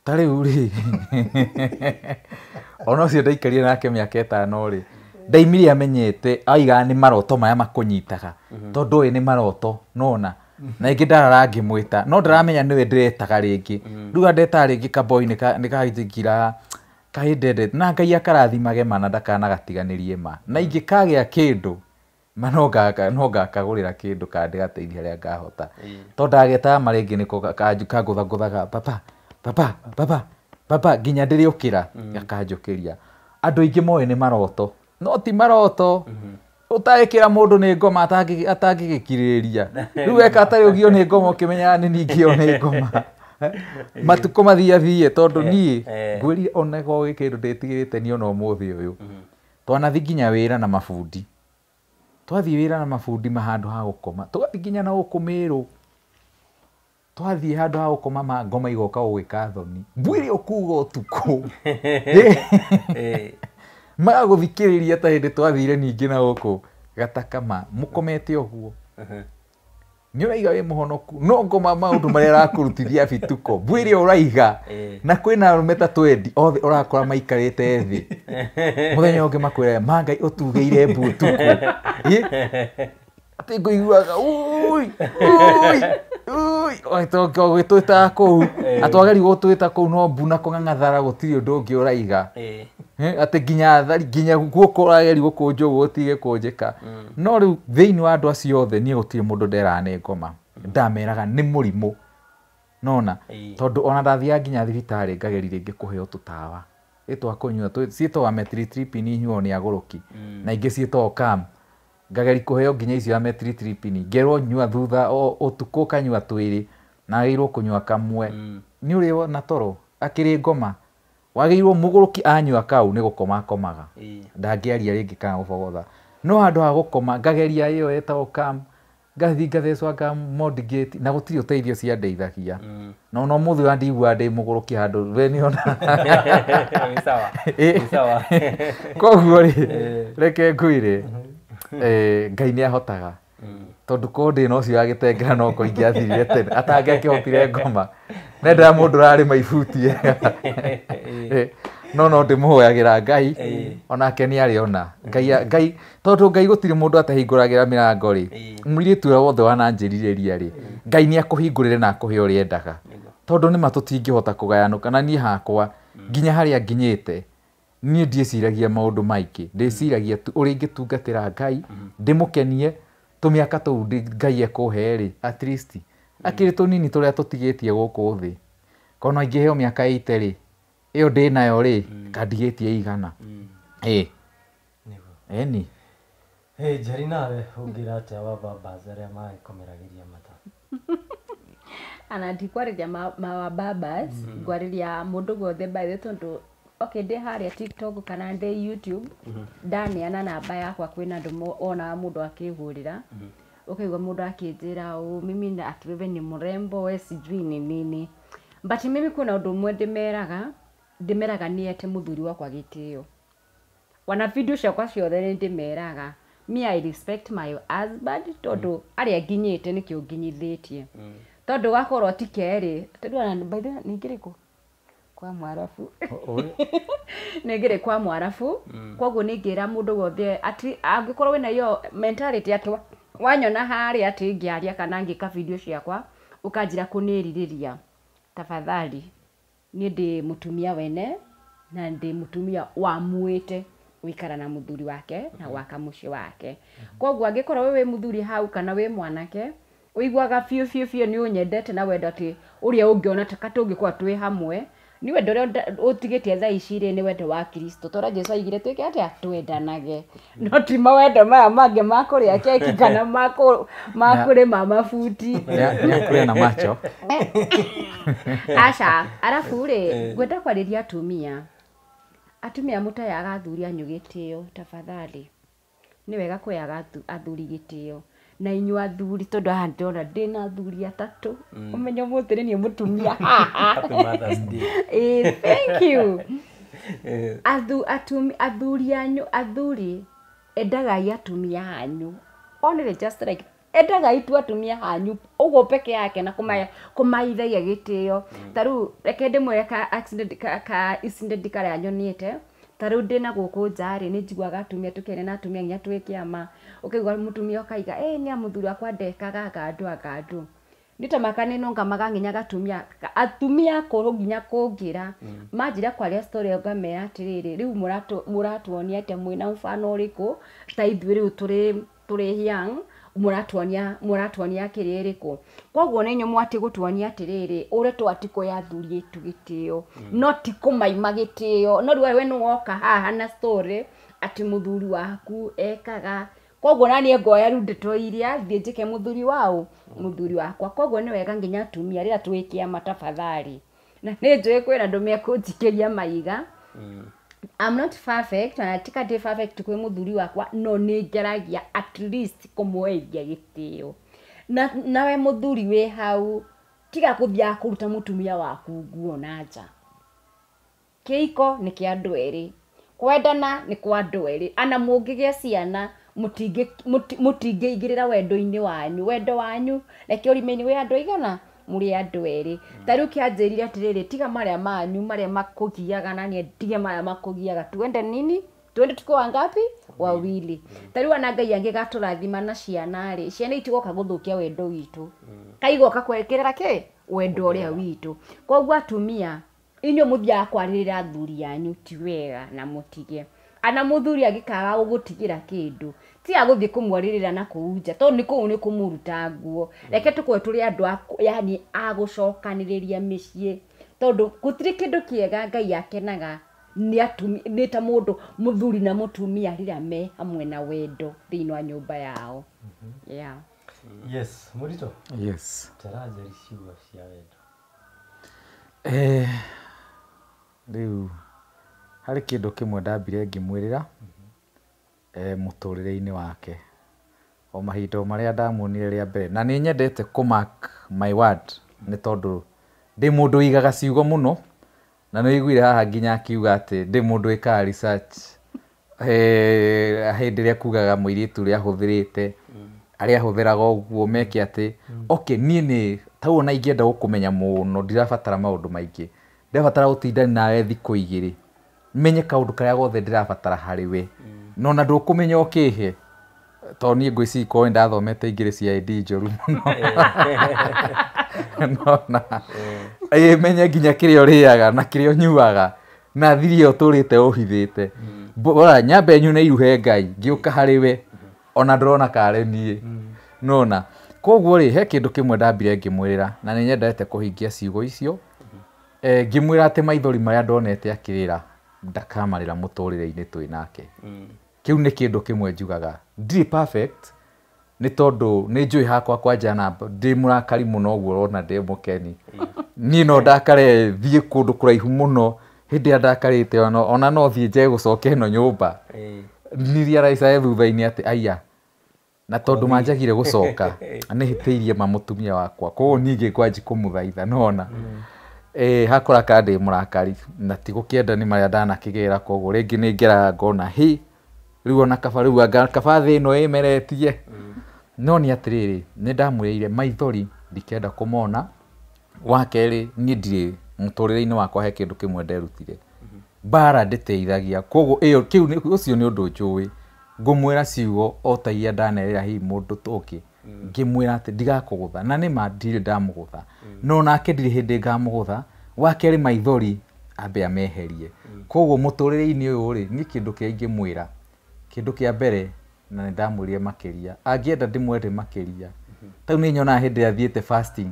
ta rĩu rĩ ona ũcio ndaikarire nake mĩaka 5 rĩ ndaimire amenyete aigaga nĩ maroto maya makũnyitaga tondũ ũyũ nĩ maroto nona na ingĩ ndarara ngĩmwĩta no ndaramenya nĩwe ndĩretaga rĩngĩ rĩu andetaga rĩngĩ kaboi nĩ kanjĩkira kahĩndendete na Ngai akarathimage ma na ndakanagatiganĩrie ma na ingĩkagĩa kĩndũ ma no ngakagũrĩra kĩndũ kana ndĩgateithia harĩa ngahota tondũ ndagetaga ma rĩngĩ nĩko kangũthangũthaga papa papa papa papa nginya ndĩrĩũkĩra gakanjũkĩria. Andũ aingĩ moĩ nĩ maroto no ti maroto ũtagĩkĩra mũndũ nĩ ngoma atangĩgĩkirĩrĩria rĩu weka atarĩ ũgio nĩ ngoma ũkĩmenyaga nĩ ningĩo nĩ ngoma matukũ mathiathie tondũ niĩ ngwĩrire ona go kĩndũ ndĩtigĩrĩte niĩ ona ũmũthĩ ũyũ twanathi nginya wĩra na mabundi twathiĩ wĩra na mabundi ma handũ ha gũkoma tũgathiĩ nginya na gũkũ Mĩrũ twathiĩ handũ ha gũkoma ma ngoma igoka gũgĩka thoni mbu ĩrĩa ũkuga ũtukũ magagũthikĩrĩria ta hĩndĩ twathire ningĩ na gũkũ Gatakama mũkomete ũguo nĩ ũraiga wĩ mũhonoku no ngoma maũndũ marĩa arakũrutithia bituko mbu ĩrĩa ũraiga na kwĩna arũme ta twendi othe ũrakora maikarĩte thĩ mũthenya ũngĩ makwĩra ma Ngai ũtugĩire mbu ũtukũ atĩ ngũiguaga ui ui ui ũgĩtwĩtaga kũu atwageri gũtwĩta kũu no mbu na kũng'ang'athara gũtirĩ ũndũ ũngĩ ũraiga atĩ nginya thari nginya guoko ũrageri gũkũnja ũguo ũtige kũnjĩka no rĩu thĩinĩ wa andũ acio othe niĩ gũtirĩ mũndũ nderaga nĩ ngoma ndameraga nĩ mũrimũ nona tondũ ona ndathiaga nginya thibitarĩ ngageri rĩngĩ kũheo tũtawa ĩtwa kũnyua ciĩtagwo amitriptyline inyuo nĩ agũrũki na ingĩ ciĩtagwo cam ngageri kũheo nginya icio amitriptyline ngerwo nyua thutha ũtukũ ũkanyua 2 na agĩrĩirwo kũnyua kamwe nĩ ũrĩ na toro akĩrĩ ngoma wagĩrĩirwo mũgũrũki anyua kau nĩ gũkoma akomaga ndangĩaria rĩngĩ kana gũbogotha no handũ ha gũkoma ngageria ĩyo ĩtagwo cam ngathi ngathecwo anga Modigate na gũtirĩ ũteithio ciandeithagia na ona ũmũthĩ ũyũ ndiguaga ndĩ mũgũrũki handũ we nĩona koguo rĩ reke ngwĩre Ngai nĩ ahotaga tondũ korwo ndĩ na ũcio agĩtengera no ko ingĩathirire tene atangĩakĩhotire ngoma nendaga mũndũ ũrarĩma ibuti no no ndĩmũhoyagĩra Ngai onake nĩ arĩona Ngai tondũ Ngai gũtirĩ mũndũ atahingũragĩra mĩrango rĩ mũirĩtu ũrĩa wothe wananjĩrirĩria rĩ Ngai nĩ akũhingũrĩre na akũhe ũrĩa endaga tondũ nĩ ma tũtingĩhota kũgayanũka na niĩ hakwa Nginya harĩa nginyĩte niĩ ndiĩciragia maũndũ maingĩ, ndĩciragia tu ũrĩa ingĩtungatĩra Ngai, ndĩmũkenie, tũmĩaka tũu Ngai ekũhe rĩ, at least akĩrĩ tũnini tũrĩa tũtigĩtie gũkũ thĩ. Korwo no ingĩheo mĩaka 80 rĩ, ĩyo ndĩnayo rĩ, kandigĩtie igana. Ĩĩ. Nĩguo. Ĩni. Hey, Njeri nawe ũngĩra atĩa wa babas arĩa magĩkomeragĩria mata? Ana ndikwarĩria mawababas, ngwarĩria mũndũ guothe by the way, tondũ okay ndĩ harĩa TikTok kana ndĩ YouTube, ndaneana namba yakwa kwĩna andũ onaga mũndũ akĩhũrĩra, ũkaigua mũndũ akĩnjĩra ũũ mimi na ati wewe ni mrembo we sijui ni nini, but mimi kwĩna ũndũ ũmwe ndĩmeraga nĩ ete mũthuri wakwa gĩtĩo. Wana video ciakwa ciothe nĩ ndĩmeraga me I respect my husband tondũ arĩa nginyĩte nĩkĩo nginyithĩtie, tondũ gakorwo ti kerĩ, tondũ ona by the way ningĩrĩ kũ kwa Mwarabu, nĩngĩrĩ kwa Mwarabu, koguo nĩngĩra mũndũ wothe atĩ angĩkorwo wĩna iyo mentality atĩ wanyona harĩa atĩ ngĩaria kana ngĩka video ciakwa ũkanjĩra kũnĩrirĩria, tafadhali niĩ ndĩ mũtumia wene na ndĩ mũtumia wamuĩte gũikara na mũthuri wake na gwaka mũciĩ wake. Koguo angĩkorwo we wĩ mũthuri hau kana wĩ mwanake ũiguaga biũ biũ biũ nĩ ũnyendete na wendo atĩ ũrĩa ũngĩona ta tũngĩkorwo twĩ hamwe, nĩ wendo ũrĩa ũtigĩtie thaa ici rĩ, nĩ wendo wa Kristo, tondũ Jesũ aigire twĩke atĩa, twendanage, no ti mawendo maya mangĩ ma kũrĩa keki kana ma kũrĩma mabuti. Nĩ kũrĩa na macho. Aca, arabu rĩ, ngwenda kwarĩria atumia. Atumia mũteaga athuri anyu gĩtĩo, tafadhali. Nĩ wega kũheaga athuri gĩtĩo. Na inyuĩ athuri, tondũ haha ndĩrona ndĩna athuri atatũ, ũmenye ũmũthĩ nĩ niĩ mũtumia. Happy Mother's Day. Thank you. Athuri anyu, athuri, endagai atumia anyu. Only just like endagai tu atumia anyu ũguo peke yake na kũmaithagia gĩtĩo. Ta rĩu reke ndĩmwĩre ka accident ka incident karĩa nyonete. Ta rĩu ndĩna gũkũ nja rĩ, nĩ njiguaga atumia tũkĩaria na atumia nginya twĩ kĩama, ũkaigua mũtumia ũkaiga nĩ mũthuri wakwa ndekaga anga andũ. Nĩ ta maka nĩ nũngamaga nginya gatumia, atumia akũrũ nginya kũngĩra. Manjĩra kwaria story ĩyo ngamera atĩrĩrĩ, rĩu mũratuonia atĩa mwĩna mfano ũrĩkũ, ta ithuĩ rĩu tũrĩ young, mũratuonia kĩrĩa ĩrĩkũ. Koguo nĩ inyuĩ mwati gũtuonia atĩrĩrĩ, ũrĩa twati kũhe athuri aitũ gĩtĩo, no ti kũmaima gĩtĩo. No rĩu we nĩ woka haha na story atĩ mũthuri waku ekaga, koguo na niĩ ngoya rĩu ndeto iria thiĩ njĩke mũthuri waũ, mũthuri wakwa. Koguo nĩ wega nginya atumia rĩrĩa twĩ kĩama tafadhali. Na nĩ njũĩ kwĩna andũ mekũnjikĩria maiga. I'm not perfect, na tika ndĩ perfect kwĩ mũthuri wakwa, no nĩ ngeragia at least kũmũheithia gĩtĩo. Na nawe mũthuri wĩ hau, tiga kũthiaga kũruta mũtumia waku nguo na nja. Kĩhiko nĩ kĩa andũ erĩ, kwendana nĩ kwa andũ erĩ. Ana mũngĩgĩa ciana, mũtingĩingĩrĩra wendo-inĩ wanyu. Wendo wanyu reke ũrime-inĩ wĩ andũ aigana, mũrĩ andũ erĩ. Ta rĩu kĩanjĩrire atĩrĩrĩ, tiga marĩa manyu marĩa makũgiaga na niĩ ndige marĩa makũgiaga, tuende nini, tuende tuko wangapi, wawili. Ta rĩu ona Ngai angĩgatũrathima na ciana rĩ, ciana itigoka gũthũkia wendo witũ, kaigoka kwekerera kĩ wendo ũrĩa witũ. Koguo atumia inyuĩ mũthiaga kwarĩrĩra athuri anyu ti wega na mũtige. Ana mũthuri angĩkaga gũgũtigĩra kĩndũ, tiga gũthiĩ kũmwarĩrĩra na kũu nja, tondũ nĩ kũu nĩ kũmũruta nguo. Reke tũkorwo tũrĩ andũ yani a gũcokanĩrĩria mĩciĩ, tondũ gũtirĩ kĩndũ kĩega Ngai akenaga nĩ ta mũndũ mũthuri na mũtumia rĩrĩa me hamwe na wendo thĩinĩ wa nyũmba yao. Yeah. Yes, Mũritũ. Yes. Tera Njeri ciugo cia wendo. Rĩu harĩ kĩndũ kĩmwe ndambire ngĩmwĩrĩra mũtũrĩre-inĩ wake o mahinda o marĩa ndamuonire rĩa mbere, na nĩ nyendete kũ mark my word nĩ tondũ ndĩ mũndũ ũigaga ciugo mũno, na nĩ ũiguire haha nginya akiuga atĩ ndĩ mũndũ wĩkaga research hĩndĩ ĩrĩa kugaga mũirĩtu ũrĩa ahũthĩrĩte, arĩa ahũthĩraga ũguo meke atĩ okay, niĩ nĩ tau ona ingĩenda gũkũmenya mũno, ndirabatara maũndũ maingĩ, ndirabatara gũtinda nawe thikũ igĩrĩ menye kaũndũ karĩa gothe ndĩrabatara harĩ we, no na ndũkũmenya ũkĩhe, tondũ niĩ ngwĩciria korwo nĩndathomete ingĩrĩ CID njũru mũno. Nona menye nginya kĩrĩa ũrĩaga na kĩrĩa ũnyuaga, Na thiri ĩyo tũrĩte ũhithĩte. Bora nyambe nyune iruhe Ngai ngĩũka harĩ we ona ndĩrona karĩ niĩ. Nona koguo rĩ he kĩndũ kĩmwe ndambire ngĩmwĩra na nĩ nyendete kũhingia ciugo icio. Ngĩmwĩra atĩ maithori marĩa ndonete akĩrĩra ndakamarĩra mũtũrĩre-inĩ twĩ nake. Kĩu nĩ kĩndũ kĩmwe njugaga. Ndirĩ perfect nĩ tondũ nĩ njũĩ hakwa kwanja na ndĩ mũrakari mũno ũguo ũrona ndĩ mũkeni. Niĩ no ndakare thiĩ kũndũ kũraihu mũno hĩndĩ ĩrĩa ndakarĩte ona no thiĩ nje gũcoka ĩno nyũmba. Nĩ realize thutha-inĩ atĩ aya na tondũ manjagire gũcoka nĩ hĩtĩirie ma mũtumia wakwa koguo niĩ ngwanji kũmũthaitha nona. Hakora ka ndĩ mũrakari na ti gũkĩenda nĩ marĩa ndanakĩgera koguo rĩngĩ nĩ ngeraga ngona hĩ rĩu ona kaba rĩu anga kaba thĩ ĩno ĩmeretie. No nĩ atĩrĩrĩ nĩ ndamwĩrĩire maithori ndikenda kũmona. Wa kerĩ niĩ ndirĩ mũtũrĩre-inĩ wakwa he kĩndũ kĩmwe nderutire. Mbara ndĩteithagia koguo ĩyo kĩu ũcio nĩ ũndũ njũĩ. Ngũmwĩra ciugo o ta iria ndanerĩra hihi mũndũ ũngĩ ngĩmwĩra atĩ ndigakũgũtha na nĩ ma ndirĩ ndamũgũtha no nake ndirĩ hĩndĩ ngamũgũtha. Wa kerĩ maithori ambe ameherie. Koguo mũtũrĩre-inĩ ũyũ rĩ niĩ kĩndũ kĩrĩa ingĩmwĩra kĩndũ kĩa mbere na nĩ ndamwĩrire makĩria angĩenda ndĩmwende makĩria tau nĩ nyonaga hĩndĩ ĩrĩa thiĩte fasting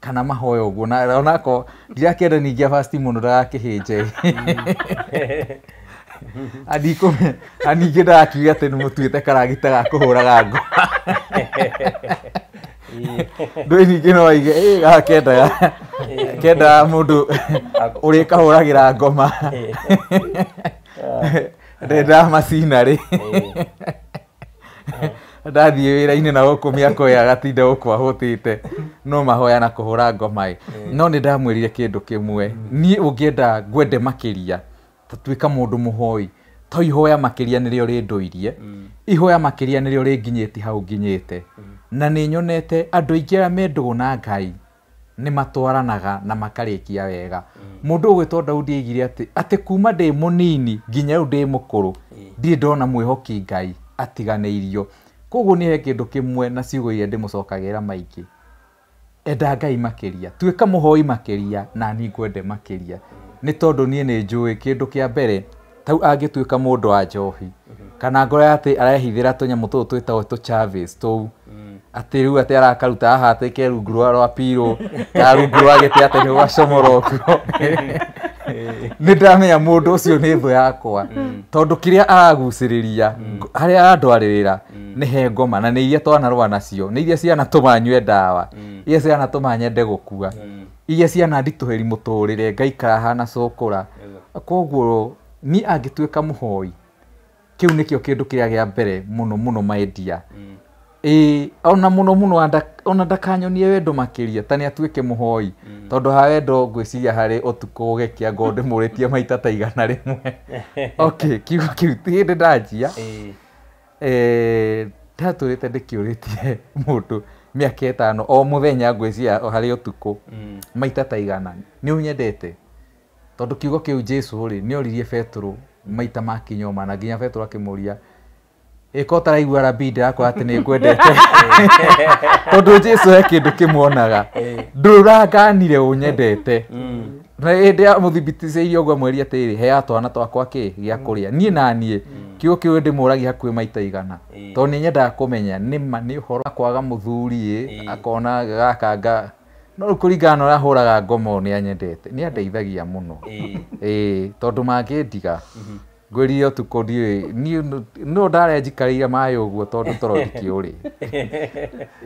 kana mahoya ũguo na onako ndirakĩenda ningĩ fasting mũno ndagakĩhĩnje. Aningĩ ndagakiuge atĩ nĩ mũtuĩte karagita ga kũhũraga ngo. Ndũĩ ningĩ no aige ĩ gaka kendaga kendaga mũndũ ũrĩkahũragĩra ngoma. Ndendaga macinarĩ. Ndathiĩ wĩra-inĩ na gũkũ mĩako ĩyo agatinda gũkũ ahũtĩte no mahoya na kũhũra ngoma ĩ. No nĩ ndamwĩrire kĩndũ kĩmwe niĩ ũngĩenda ngwende makĩria ta tuĩka mũndũ mũhoi to ihoya makĩria nĩrĩo rĩndũirie ihoya makĩria nĩrĩo rĩnginyĩtie hau nginyĩte. Na nĩ nyonete andũ aingĩ arĩa me ndũgũ na Ngai nĩ matwaranaga na makarĩkia wega. Mũndũ ũgwĩtwo Daudi aigire atĩ kuma ndĩ mũnini nginya rĩu ndĩ mũkũrũ ndirĩ ndona mwĩhoki Ngai atiganĩirio. Koguo nĩ he kĩndũ kĩmwe na ciugo iria ndĩmũcokagĩra maingĩ. Enda Ngai makĩria tuĩka mũhoi makĩria na niĩ ngwende makĩria. Nĩ tondũ niĩ nĩ njũĩ kĩndũ kĩa mbere tau angĩtuĩka mũndũ wa njohi kana ngoro atĩ arehithĩra tũnyamũ tũtũ twĩtagwo tũ Chavis tũu atĩ rĩu atĩ arakaruta haha atĩ ke rungu rwa pirũ ka rungu rwa gĩtĩ atĩ nĩ gwacomora ũguo. Nĩ ndamenya mũndũ ũcio nĩ thũ yakwa tondũ kĩrĩa aragucĩrĩria harĩa arandwarĩrĩra nĩ he ngoma na nĩ iria twanarũa nacio nĩ iria cianatũma nyue ndawa iria cianatũma nyende gũkua iria ciananditũhĩri mũtũrĩre ngaikara hana cũkũra. Koguo niĩ angĩtuĩka mũhoi kĩu nĩkĩo kĩndũ kĩrĩa kĩa mbere mũno mũno mendia. Ĩĩ ona mũno mũno ona ndakanyonie wendo makĩria ta nĩ atuĩke mũhoi tondũ ha wendo ngwĩciria harĩ ũtukũ ũgĩkĩa ngo ndĩmũrĩtie maita ta 100. Okay, kiugo kĩu ti hĩndĩ ndanjia. Ndatũrĩte ndĩkĩũrĩtie mũndũ mĩaka 5 o mũthenya ngwĩciria harĩ ũtukũ maita ta 100 nĩ ũnyendete tondũ kiugo kĩu Jesũ rĩ nĩ oririe Petero maita makinya mana nginya Petero akĩmũria ĩko ũtaraigua rabi ndĩrakwĩra atĩ nĩ ngwendete. Tondũ Jesũ he kĩndũ kĩmuonaga ndũranganire ũnyendete. Na hĩndĩ ya mũthibiticĩirie ũguo amwĩrire atĩrĩrĩ hea twana twakwa kĩ gĩa kũrĩa niĩ na niĩ kiugo kĩu ndĩmũragia hakuhĩ maita 100 tondũ nĩ nyendaga kũmenya nĩma nĩ ũhoro wa kwaga mũthuri ĩ akona gakanga no rĩu kũringana na ũrĩa ahũraga ngoma nĩ anyendete nĩ andeithagia mũno. Ĩĩ tondũ mangĩndiga ngwĩrire ũtukũ ndiũĩ niĩ no ndarĩa njikarĩire maĩ ũguo tondũ toro ndikĩũrĩ.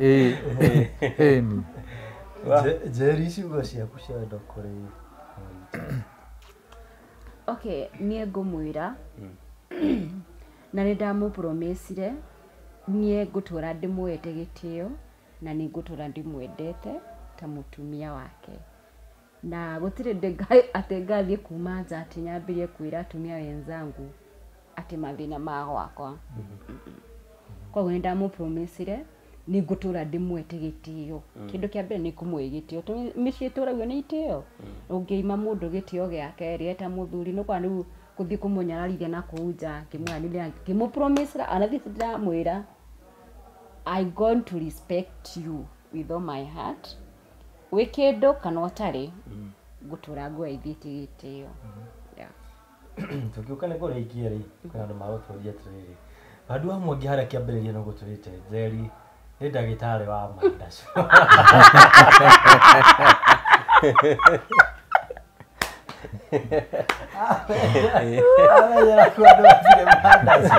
Ĩĩ ĩni. Njeri ciugo ciaku cia wendo kũrĩ Okay, niĩ ngũmwĩra na nĩ ndamũpromisire niĩ ngũtũra ndĩmũhete gĩtĩo na nĩ ngũtũra ndĩmwendete ta mũtumia wake. Na gũtirĩ atĩ ngathiĩ kuma nja atĩ nyambĩrĩrie kwĩra atumia wenzangu atĩ mathĩna ma gwakwa. Koguo nĩ ndamũpromisire nĩ ngũtũra ndĩmũhete gĩtĩo. Kĩndũ kĩa mbere nĩ kũmũhe gĩtĩo tondũ mĩciĩ ĩtũragio nĩ itĩo. Ũngĩima mũndũ gĩtĩo gĩake rĩ eta mũthuri nĩ ũkona rĩu gũthiĩ kũmũnyararithia na kũu nja ngĩmwĩra ngĩmũpromisera ona thiĩ ndĩramwĩra I going to respect you with all my heart. Wĩ kĩndũ kana ũtarĩ ngũtũra ngũheithĩtie gĩtĩo. Yeah. Tukiuka nĩ kũrĩkia rĩ, kwĩna andũ magũtũria atĩrĩrĩ, Wandũ wa Mwangi harĩa kĩambĩrĩria no gũtwĩrĩte Njeri nĩ ndagĩtarĩ wa mandacu. Amenyera ku andũ matirĩ mandacu.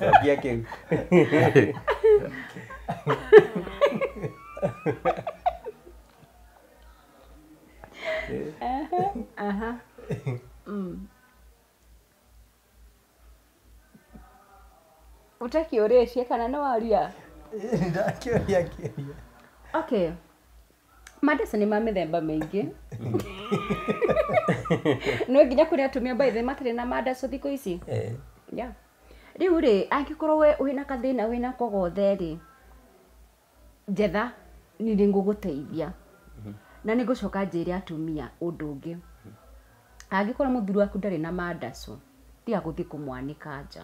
Cokia kĩu. Aha. Ũtakĩũrĩtie kana nĩ waria? Ndakĩũria kĩũria. Okay. Mandacu nĩ ma mĩthemba mĩingĩ. No nginya kũrĩ atumia by the way matarĩ na mandacu thikũ ici. Yeah. Rĩu rĩ, angĩkorwo we wĩna kathĩna wĩna ko gothe rĩ, njetha niĩ nĩ ngũgũteithia. Na nĩ ngũcoka njĩre atumia ũndũ ũngĩ. Angĩkorwo mũthuri waku ndarĩ na mandacu, tiga gũthiĩ kũmwanĩka nja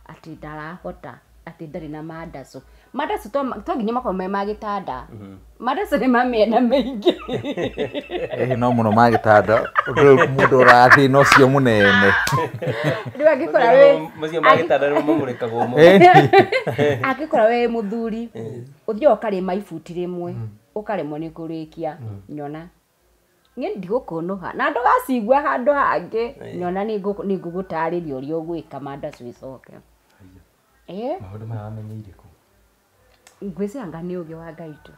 atĩ ndarahota, atĩ ndarĩ na mandacu. Mandacu to nginya makorwo me ma gĩtanda. Mandacu nĩ ma mĩena mĩingĩ. No mũno ma gĩtanda, ũndũ mũndũ ũrathĩna ũcio mũnene. Rĩu angĩkora wĩ Macio ma gĩtanda nĩmo mamũrĩkagwo mũno. Angĩkora wĩ mũthuri, ũthiaga ũkarĩma ibuti rĩmwe, ũkaremwo nĩ kũrĩkia, nyona. Niĩ ndigũkũnũha na ndũgacigua handũ hangĩ, nyona nĩ ngũgũtarĩria ũrĩa ũgwĩka mandacu ĩcoke. Maũndũ maya wamenyeire kũ? Ngwĩciria nĩ ũgĩ wa Ngai tu.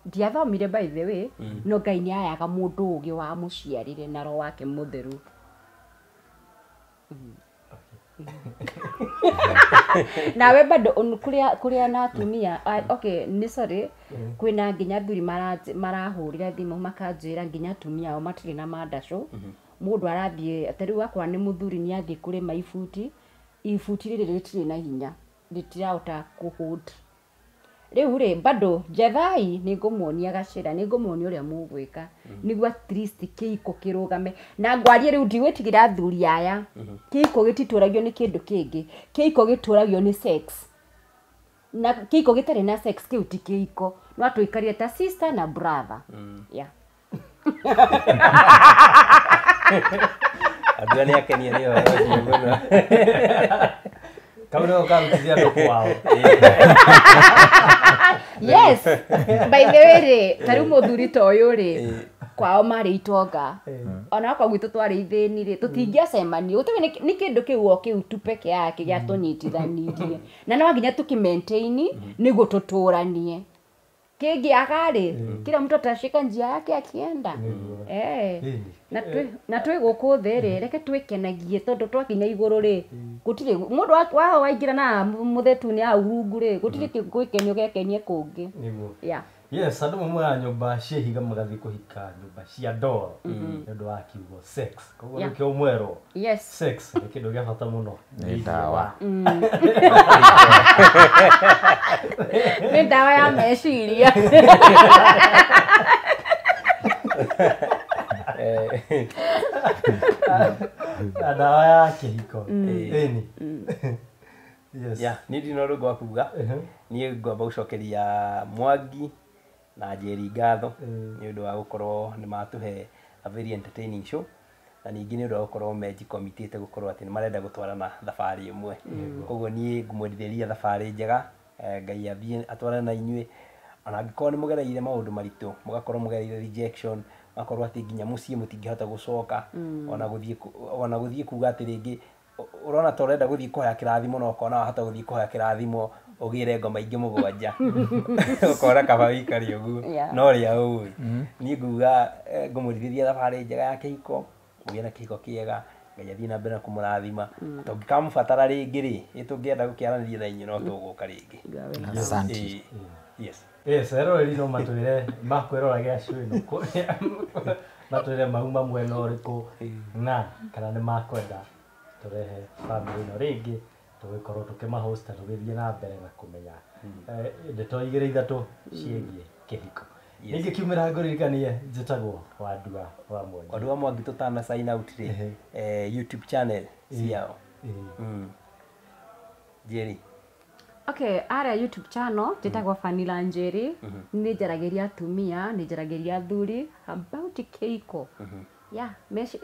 Ndiathomire by the way, no Ngai nĩ ayaga mũndũ ũgĩ wa mũciarire na roho wake mũtheru. Nawe bado kũrĩa na atumia, okay, nĩ sorry, kwĩna nginya athuri marahũrĩra thimũ makanjĩra nginya atumia ao matirĩ na mandacu. Mũndũ arathiĩ, ta rĩu akwa nĩ mũthuri nĩ athiĩ kũrĩma ibuti, ibuti rĩrĩ rĩtirĩ na hinya, rĩtirahota kũ-hold. Rĩu rĩ, bado njethai nĩ ngũmuonia gacĩra, nĩ ngũmuonia ũrĩa mũgwĩka, nĩguo at least kĩiko kĩrũgame. Na ngwarie rĩu ndigwĩtigĩra athuri aya, kĩiko gĩtitũragio nĩ kĩndũ kĩngĩ, kĩiko gĩtũragio nĩ sex. Na kĩiko gĩtarĩ na sex kĩu ti kĩiko, no atũikarie ta sister na brother. Yeah. Andũ aya nĩ akenie nĩ ũhoro ũcio mũno. Kau nĩko karutithia andũ kwao. Yes. By the way rĩ, ta rĩu mũthuri ta ũyũ rĩ, kwao marĩ itonga. Ona okorwo gwitũ twarĩ ithĩni rĩ, tũtingĩacemania. Gũtirĩ nĩ kĩndũ kĩu o kĩu tu peke yake gĩatũnyitithanirie. Na no nginya tũkĩ-maintain nĩguo tũtũranie. Kĩngĩaga rĩ, kila mtu atashika njia yake akienda. Na twĩ gũkũ thĩ rĩ, reke twĩkenagie tondũ twakinya igũrũ rĩ, gũtirĩ mũndũ wa waingĩra na mũthetu-inĩ hau rungu rĩ, gũtirĩ gwĩkenio gekenie kũngĩ. Yeah. Yes, andũ maumaga nyũmba cia ihiga magathiĩ kũhika nyũmba cia ndoro nĩ ũndũ wa kiugo sex. Koguo nĩkĩo mwerwo. Yes. Sex nĩ kĩndũ gĩa bata mũno. Nĩ ndawa. Nĩ ndawa ya meciria. Na ndawa ya kĩhiko. Ĩni. Yes. Yeah, niĩ ndirĩ na ũndũ ngwa kuga. Niĩ ngwamba gũcokeria Mwangi na Njeri ngatho nĩ ũndũ wa gũkorwo nĩ matũhe a very entertaining show, na ningĩ nĩ ũndũ wa gũkorwo mejikommitĩte gũkorwo atĩ nĩ marenda gũtwarana thabarĩ ĩmwe. Koguo niĩ ngũmwendithĩria thabarĩ njega, Ngai athiĩ atwarane na inyuĩ. Ona angĩkorwo nĩ mũgereire maũndũ maritũ, mũgakorwo mũgereire rejection, mũgakorwo atĩ nginya mũciĩ mũtingĩhota gũcoka, ona gũthiĩ kuga atĩ rĩngĩ ũrona ta ũrenda gũthiĩ kũhoya kĩrathimo na ũkona wahota gũthiĩ kũhoya kĩrathimo ũgĩre ngoma ingĩ mũgwanja. Ũkona kaba wĩikare ũguo, no ũrĩa ũĩ. Niĩ nguga ngũmũrithĩria thabarĩ njega ya kĩhiko, mũgĩe na kĩhiko kĩega, Ngai athiĩ na mbere na kũmũrathima. Tũngĩkamũbatara rĩngĩ rĩ, ĩ tũngĩenda gũkĩaranĩria na inyuĩ no tũgũka rĩngĩ. Asante. Yes. Yes, eroreri no matwĩre makwĩroragĩra show ĩno matwĩre mauma mwena ũrĩkũ na kana nĩ makwenda tũrehe family ĩno rĩngĩ tũgĩkorwo tũkĩmahosta tũgĩthiĩ na mbere na kũmenya ndeto igĩrĩ ithatũ ciĩgiĩ kĩhiko. Ningĩ kiumĩra ngũririkanie njĩtagwo Wandua wa Mwangi. Wandua wa Mwangi tũtana sign out rĩ, YouTube channel ciao. Njeri. Okay, aria YouTube channel njĩtagwo Vanilla Njeri. Nĩ njaragĩria atumia, nĩ njaragĩria athuri about kĩiko. Yeah,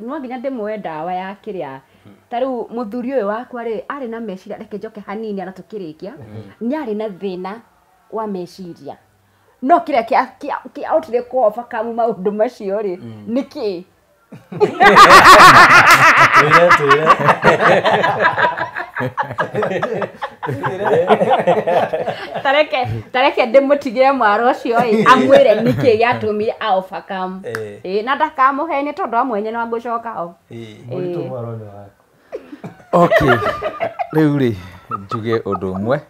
no nginya ndĩmũhe ndawa ya kĩrĩa. Ta rĩu mũthuri ũyũ wakwa rĩ, arĩ na meciria, reke njoke hanini ana tũkĩrĩkia. Nĩ arĩ na thĩna wa meciria. No kĩrĩa kĩahotire kũ overcome maũndũ macio rĩ, nĩ kĩĩ? Twĩre. Tareke ndĩmũtigĩre mwaro ũcio ĩ, amwĩre nĩkĩ gĩatũmire a overcome. Na ndakamũhenie tondũ amwenye no angũcoka ho. Mũritũ mwaro nĩ waku. Okay, rĩu rĩ njuge ũndũ ũmwe.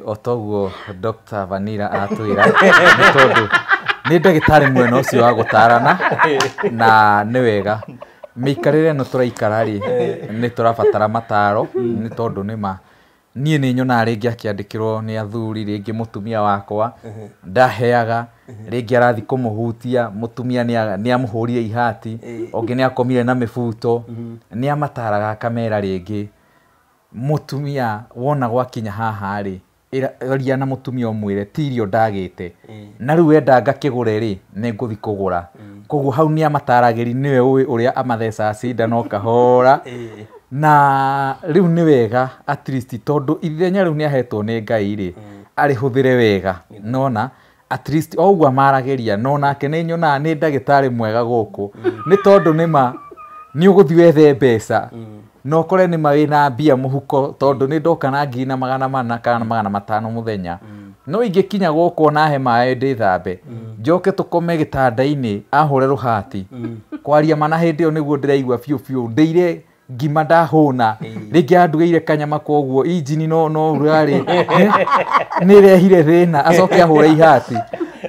O toguo Dr. Vanilla atwĩra, nĩ tondũ nĩ ndagĩtarĩ mwena ũcio wa gũtarana, na nĩ wega mĩikarĩre ĩno tũraikara rĩ, nĩ tũrabatara mataro, nĩ tondũ nĩ ma niĩ nĩ nyonaga rĩngĩ akĩandĩkĩrwo nĩ athuri, rĩngĩ mũtumia wakwa ndaheaga, rĩngĩ arathiĩ kũmũhutia, mũtumia nĩ amũhũrire ihati, ũngĩ nĩ akomire na mĩbuto, nĩ amataraga akamera rĩngĩ mũtumia wona gwakinya haha rĩ, aria na mũtumia ũmwĩre ti irio ndagĩte, na rĩu wenda ngakĩgũre rĩ, nĩ ngũthiĩ kũgũra. Koguo hau nĩ amataragĩri, nĩwe ũĩ ũrĩa amathecaga cindano kahora. Na rĩu nĩ wega at least tondũ ithenya rĩu nĩ ahetwo nĩ Ngai rĩ, arĩhũthĩre wega. Nona at least o ũguo amaragĩria, no nake nĩ nyonaga nĩ ndagĩtarĩ mwega gũkũ, nĩ tondũ nĩ ma nĩ ũgũthiĩ wethe mbeca, na ũkore nĩ ma wĩna mbia mũhuko, tondũ nĩ ndoka na 400 kana 500 mũthenya. No ingĩkinya gũkũ ona he maĩ ndĩthambe, njoke tũkome gĩtanda-inĩ ahũre rũhati, kwaria mana hĩndĩ ĩyo nĩguo ndĩraigua biũ biũ ndĩire ngima ndahũna, rĩngĩ andugĩire kanyama, koguo injini no ũrarĩ nĩ ĩrehire thĩna, acoke ahũre ihati.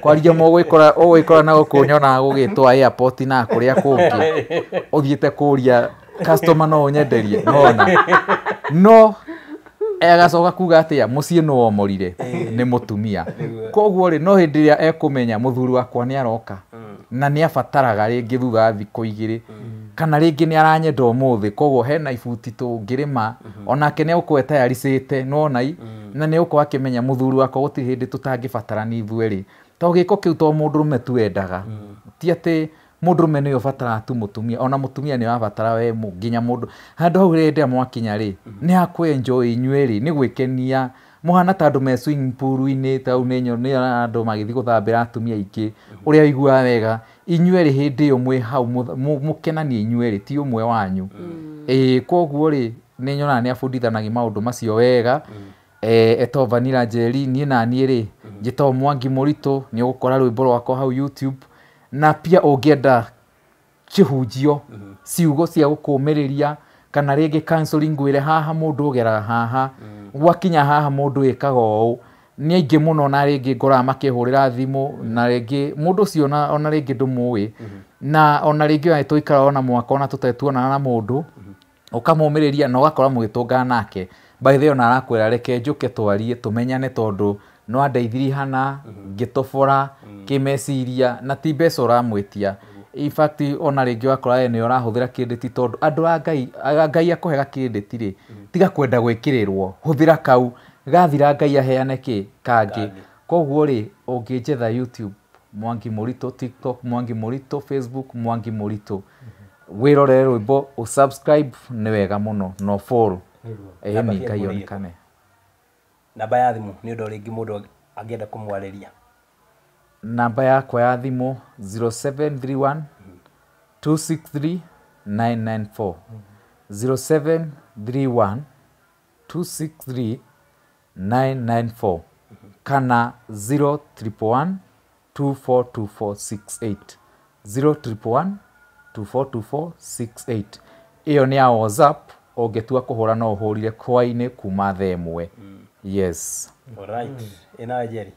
Kwaria ma ũgwĩkora na gũkũ nyonaga gũgĩtwo airport na kũrĩa kũngĩ ũthiĩte kũria customer no ũnyenderie, nona no agacoka kuga atĩa, mũciĩ nĩ womorire nĩ mũtumia. Koguo rĩ, no hĩndĩ ĩrĩa ekũmenya mũthuri wakwa nĩ aroka na nĩ abataraga rĩngĩ thutha wa thikũ igĩrĩ, kana rĩngĩ nĩ aranyenda ũmũthĩ, koguo hena ibuti tũngĩrĩma, onake nĩ egũkorwo etayaricĩte, nĩwona i, na nĩ egũkorwo akĩmenya mũthuri wakwa gũtirĩ hĩndĩ tũtangĩbatarania ithuerĩ, to gĩko kĩu to mũndũrũme tu endaga. Ti atĩ mũndũrũme nĩwe ũbataraga tu mũtumia, ona mũtumia nĩ ũrabatara we nginya mũndũ. Handũ hau hĩndĩ ĩrĩa mwakinya rĩ, nĩ ha enjoy inyuerĩ, nĩ gwĩkenia. Mũhana ta andũ me swimming pool-inĩ, ta hau nĩ andũ magĩthiĩ gũthambĩra atumia aingĩ, ũrĩa ũiguaga wega. Inyuerĩ hĩndĩ ĩyo mwĩ hau mũkenanie inyuerĩ, ti ũmwe wanyu. Koguo rĩ, nĩ nyonaga nĩ abundithanagia maũndũ macio wega. Etagwo Vanilla Njeri, niĩ na niĩ rĩ, njĩtagwo Mwangi Mũritũ, nĩ ũgũkora rwĩmbo rwakwa hau YouTube. Na pia ũngĩenda kĩhunjio, ciugo cia gũkũmĩrĩria, kana rĩngĩ counseling ngwĩre haha mũndũ ũgeraga haha, gwakinya haha mũndũ ĩkaga ũũ. Nĩ aingĩ mũno na rĩngĩ ngoraga makĩhũrĩra thimũ, na rĩngĩ mũndũ ũcio ona rĩngĩ ndũmũĩ, na ona rĩngĩ ona tũikara ona mwaka ona tũtarĩ tuonana na mũndũ, ũkamũmĩrĩria na ũgakora mũgĩtũngana nake. By the way, ona arakwĩra reke njũke twarie tũmenyane, tondũ no andeithirie hana ngĩtobora kĩmeciria, na ti mbeca ũramwĩtia. In fact, ona rĩngĩ wakora we nĩ ũrahũthĩra credit, tondũ andũ a Ngai, Ngai akũhe ga credit rĩ, tiga kwenda gwĩkĩrĩrwo, hũthĩra kau, gathira Ngai aheane kĩ kangĩ. Koguo rĩ, ũngĩnjetha YouTube Mwangi Mũritũ, TikTok Mwangi Mũritũ, Facebook Mwangi Mũritũ, wĩrorere rwĩmbo, ũsubscribe, nĩ wega mũno, no follow. Ĩni Ngai onekane. Namba ya thimũ nĩ ũndũ rĩngĩ mũndũ angĩenda kũmwarĩria. Namba yakwa ya thimũ 0731 263 994, 0731 263 994, kana 0111 242468, 0111 242468. Ĩyo nĩ ya WhatsApp, ũngĩtua kũhũra no ũhũrire hwaĩ-inĩ kuma thaa 1. Yes. Alright. Ĩnawe Njeri.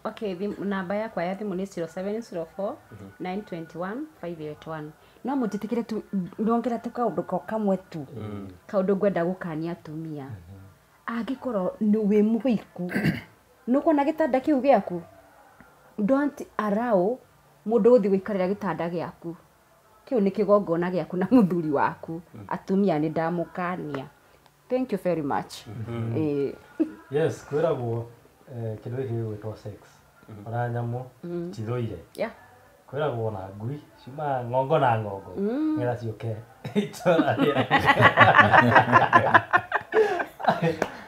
Okay, namba yakwa ya thimũ nĩ 0704 921 581. No mũnjĩtĩkĩre tu ndongera tu kaũndũ ko kamwe tu, kaũndũ ngwenda gũkania atumia. Angĩkorwo nĩ wĩ mũhiku, nĩũkuona gĩtanda kĩu gĩaku, don't allow mũndũ gũthiĩ gũikarĩra gĩtanda gĩaku. Kĩu nĩ kĩgongona gĩaku na mũthuri waku. Atumia nĩ ndamũkania. Thank you very much. Eh, Yes, kwĩragwo kĩndũ gĩkĩ gĩgwĩtwo sex ona nyamũ tithũire. Kwĩragwo ona ngui ciumaga ng'ongo na ng'ongo nĩgetha ciũke itũra rĩa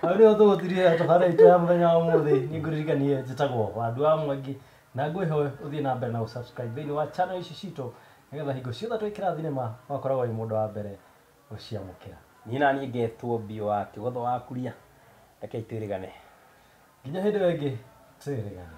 hau. Nĩho tũgũtiria tabarĩra itũ ya mũthenya wa ũmũthĩ. Nĩ ngũririkanie njĩtagwo Wandu wa Mwangi, na ngwĩhoe ũthiĩ na mbere na gũsubscribe thĩinĩ wa channel ici citũ, nĩgetha hingo ciothe twĩkĩra thinema ũgakoragwo wĩ mũndũ wa mbere gũciamũkĩra. Niĩ naniĩ ngetwo Mbio wa Kĩgotho wa Kuria. Rekei twĩrĩgane. Nginya hĩndĩ ĩyo ĩngĩ, twĩrĩgane.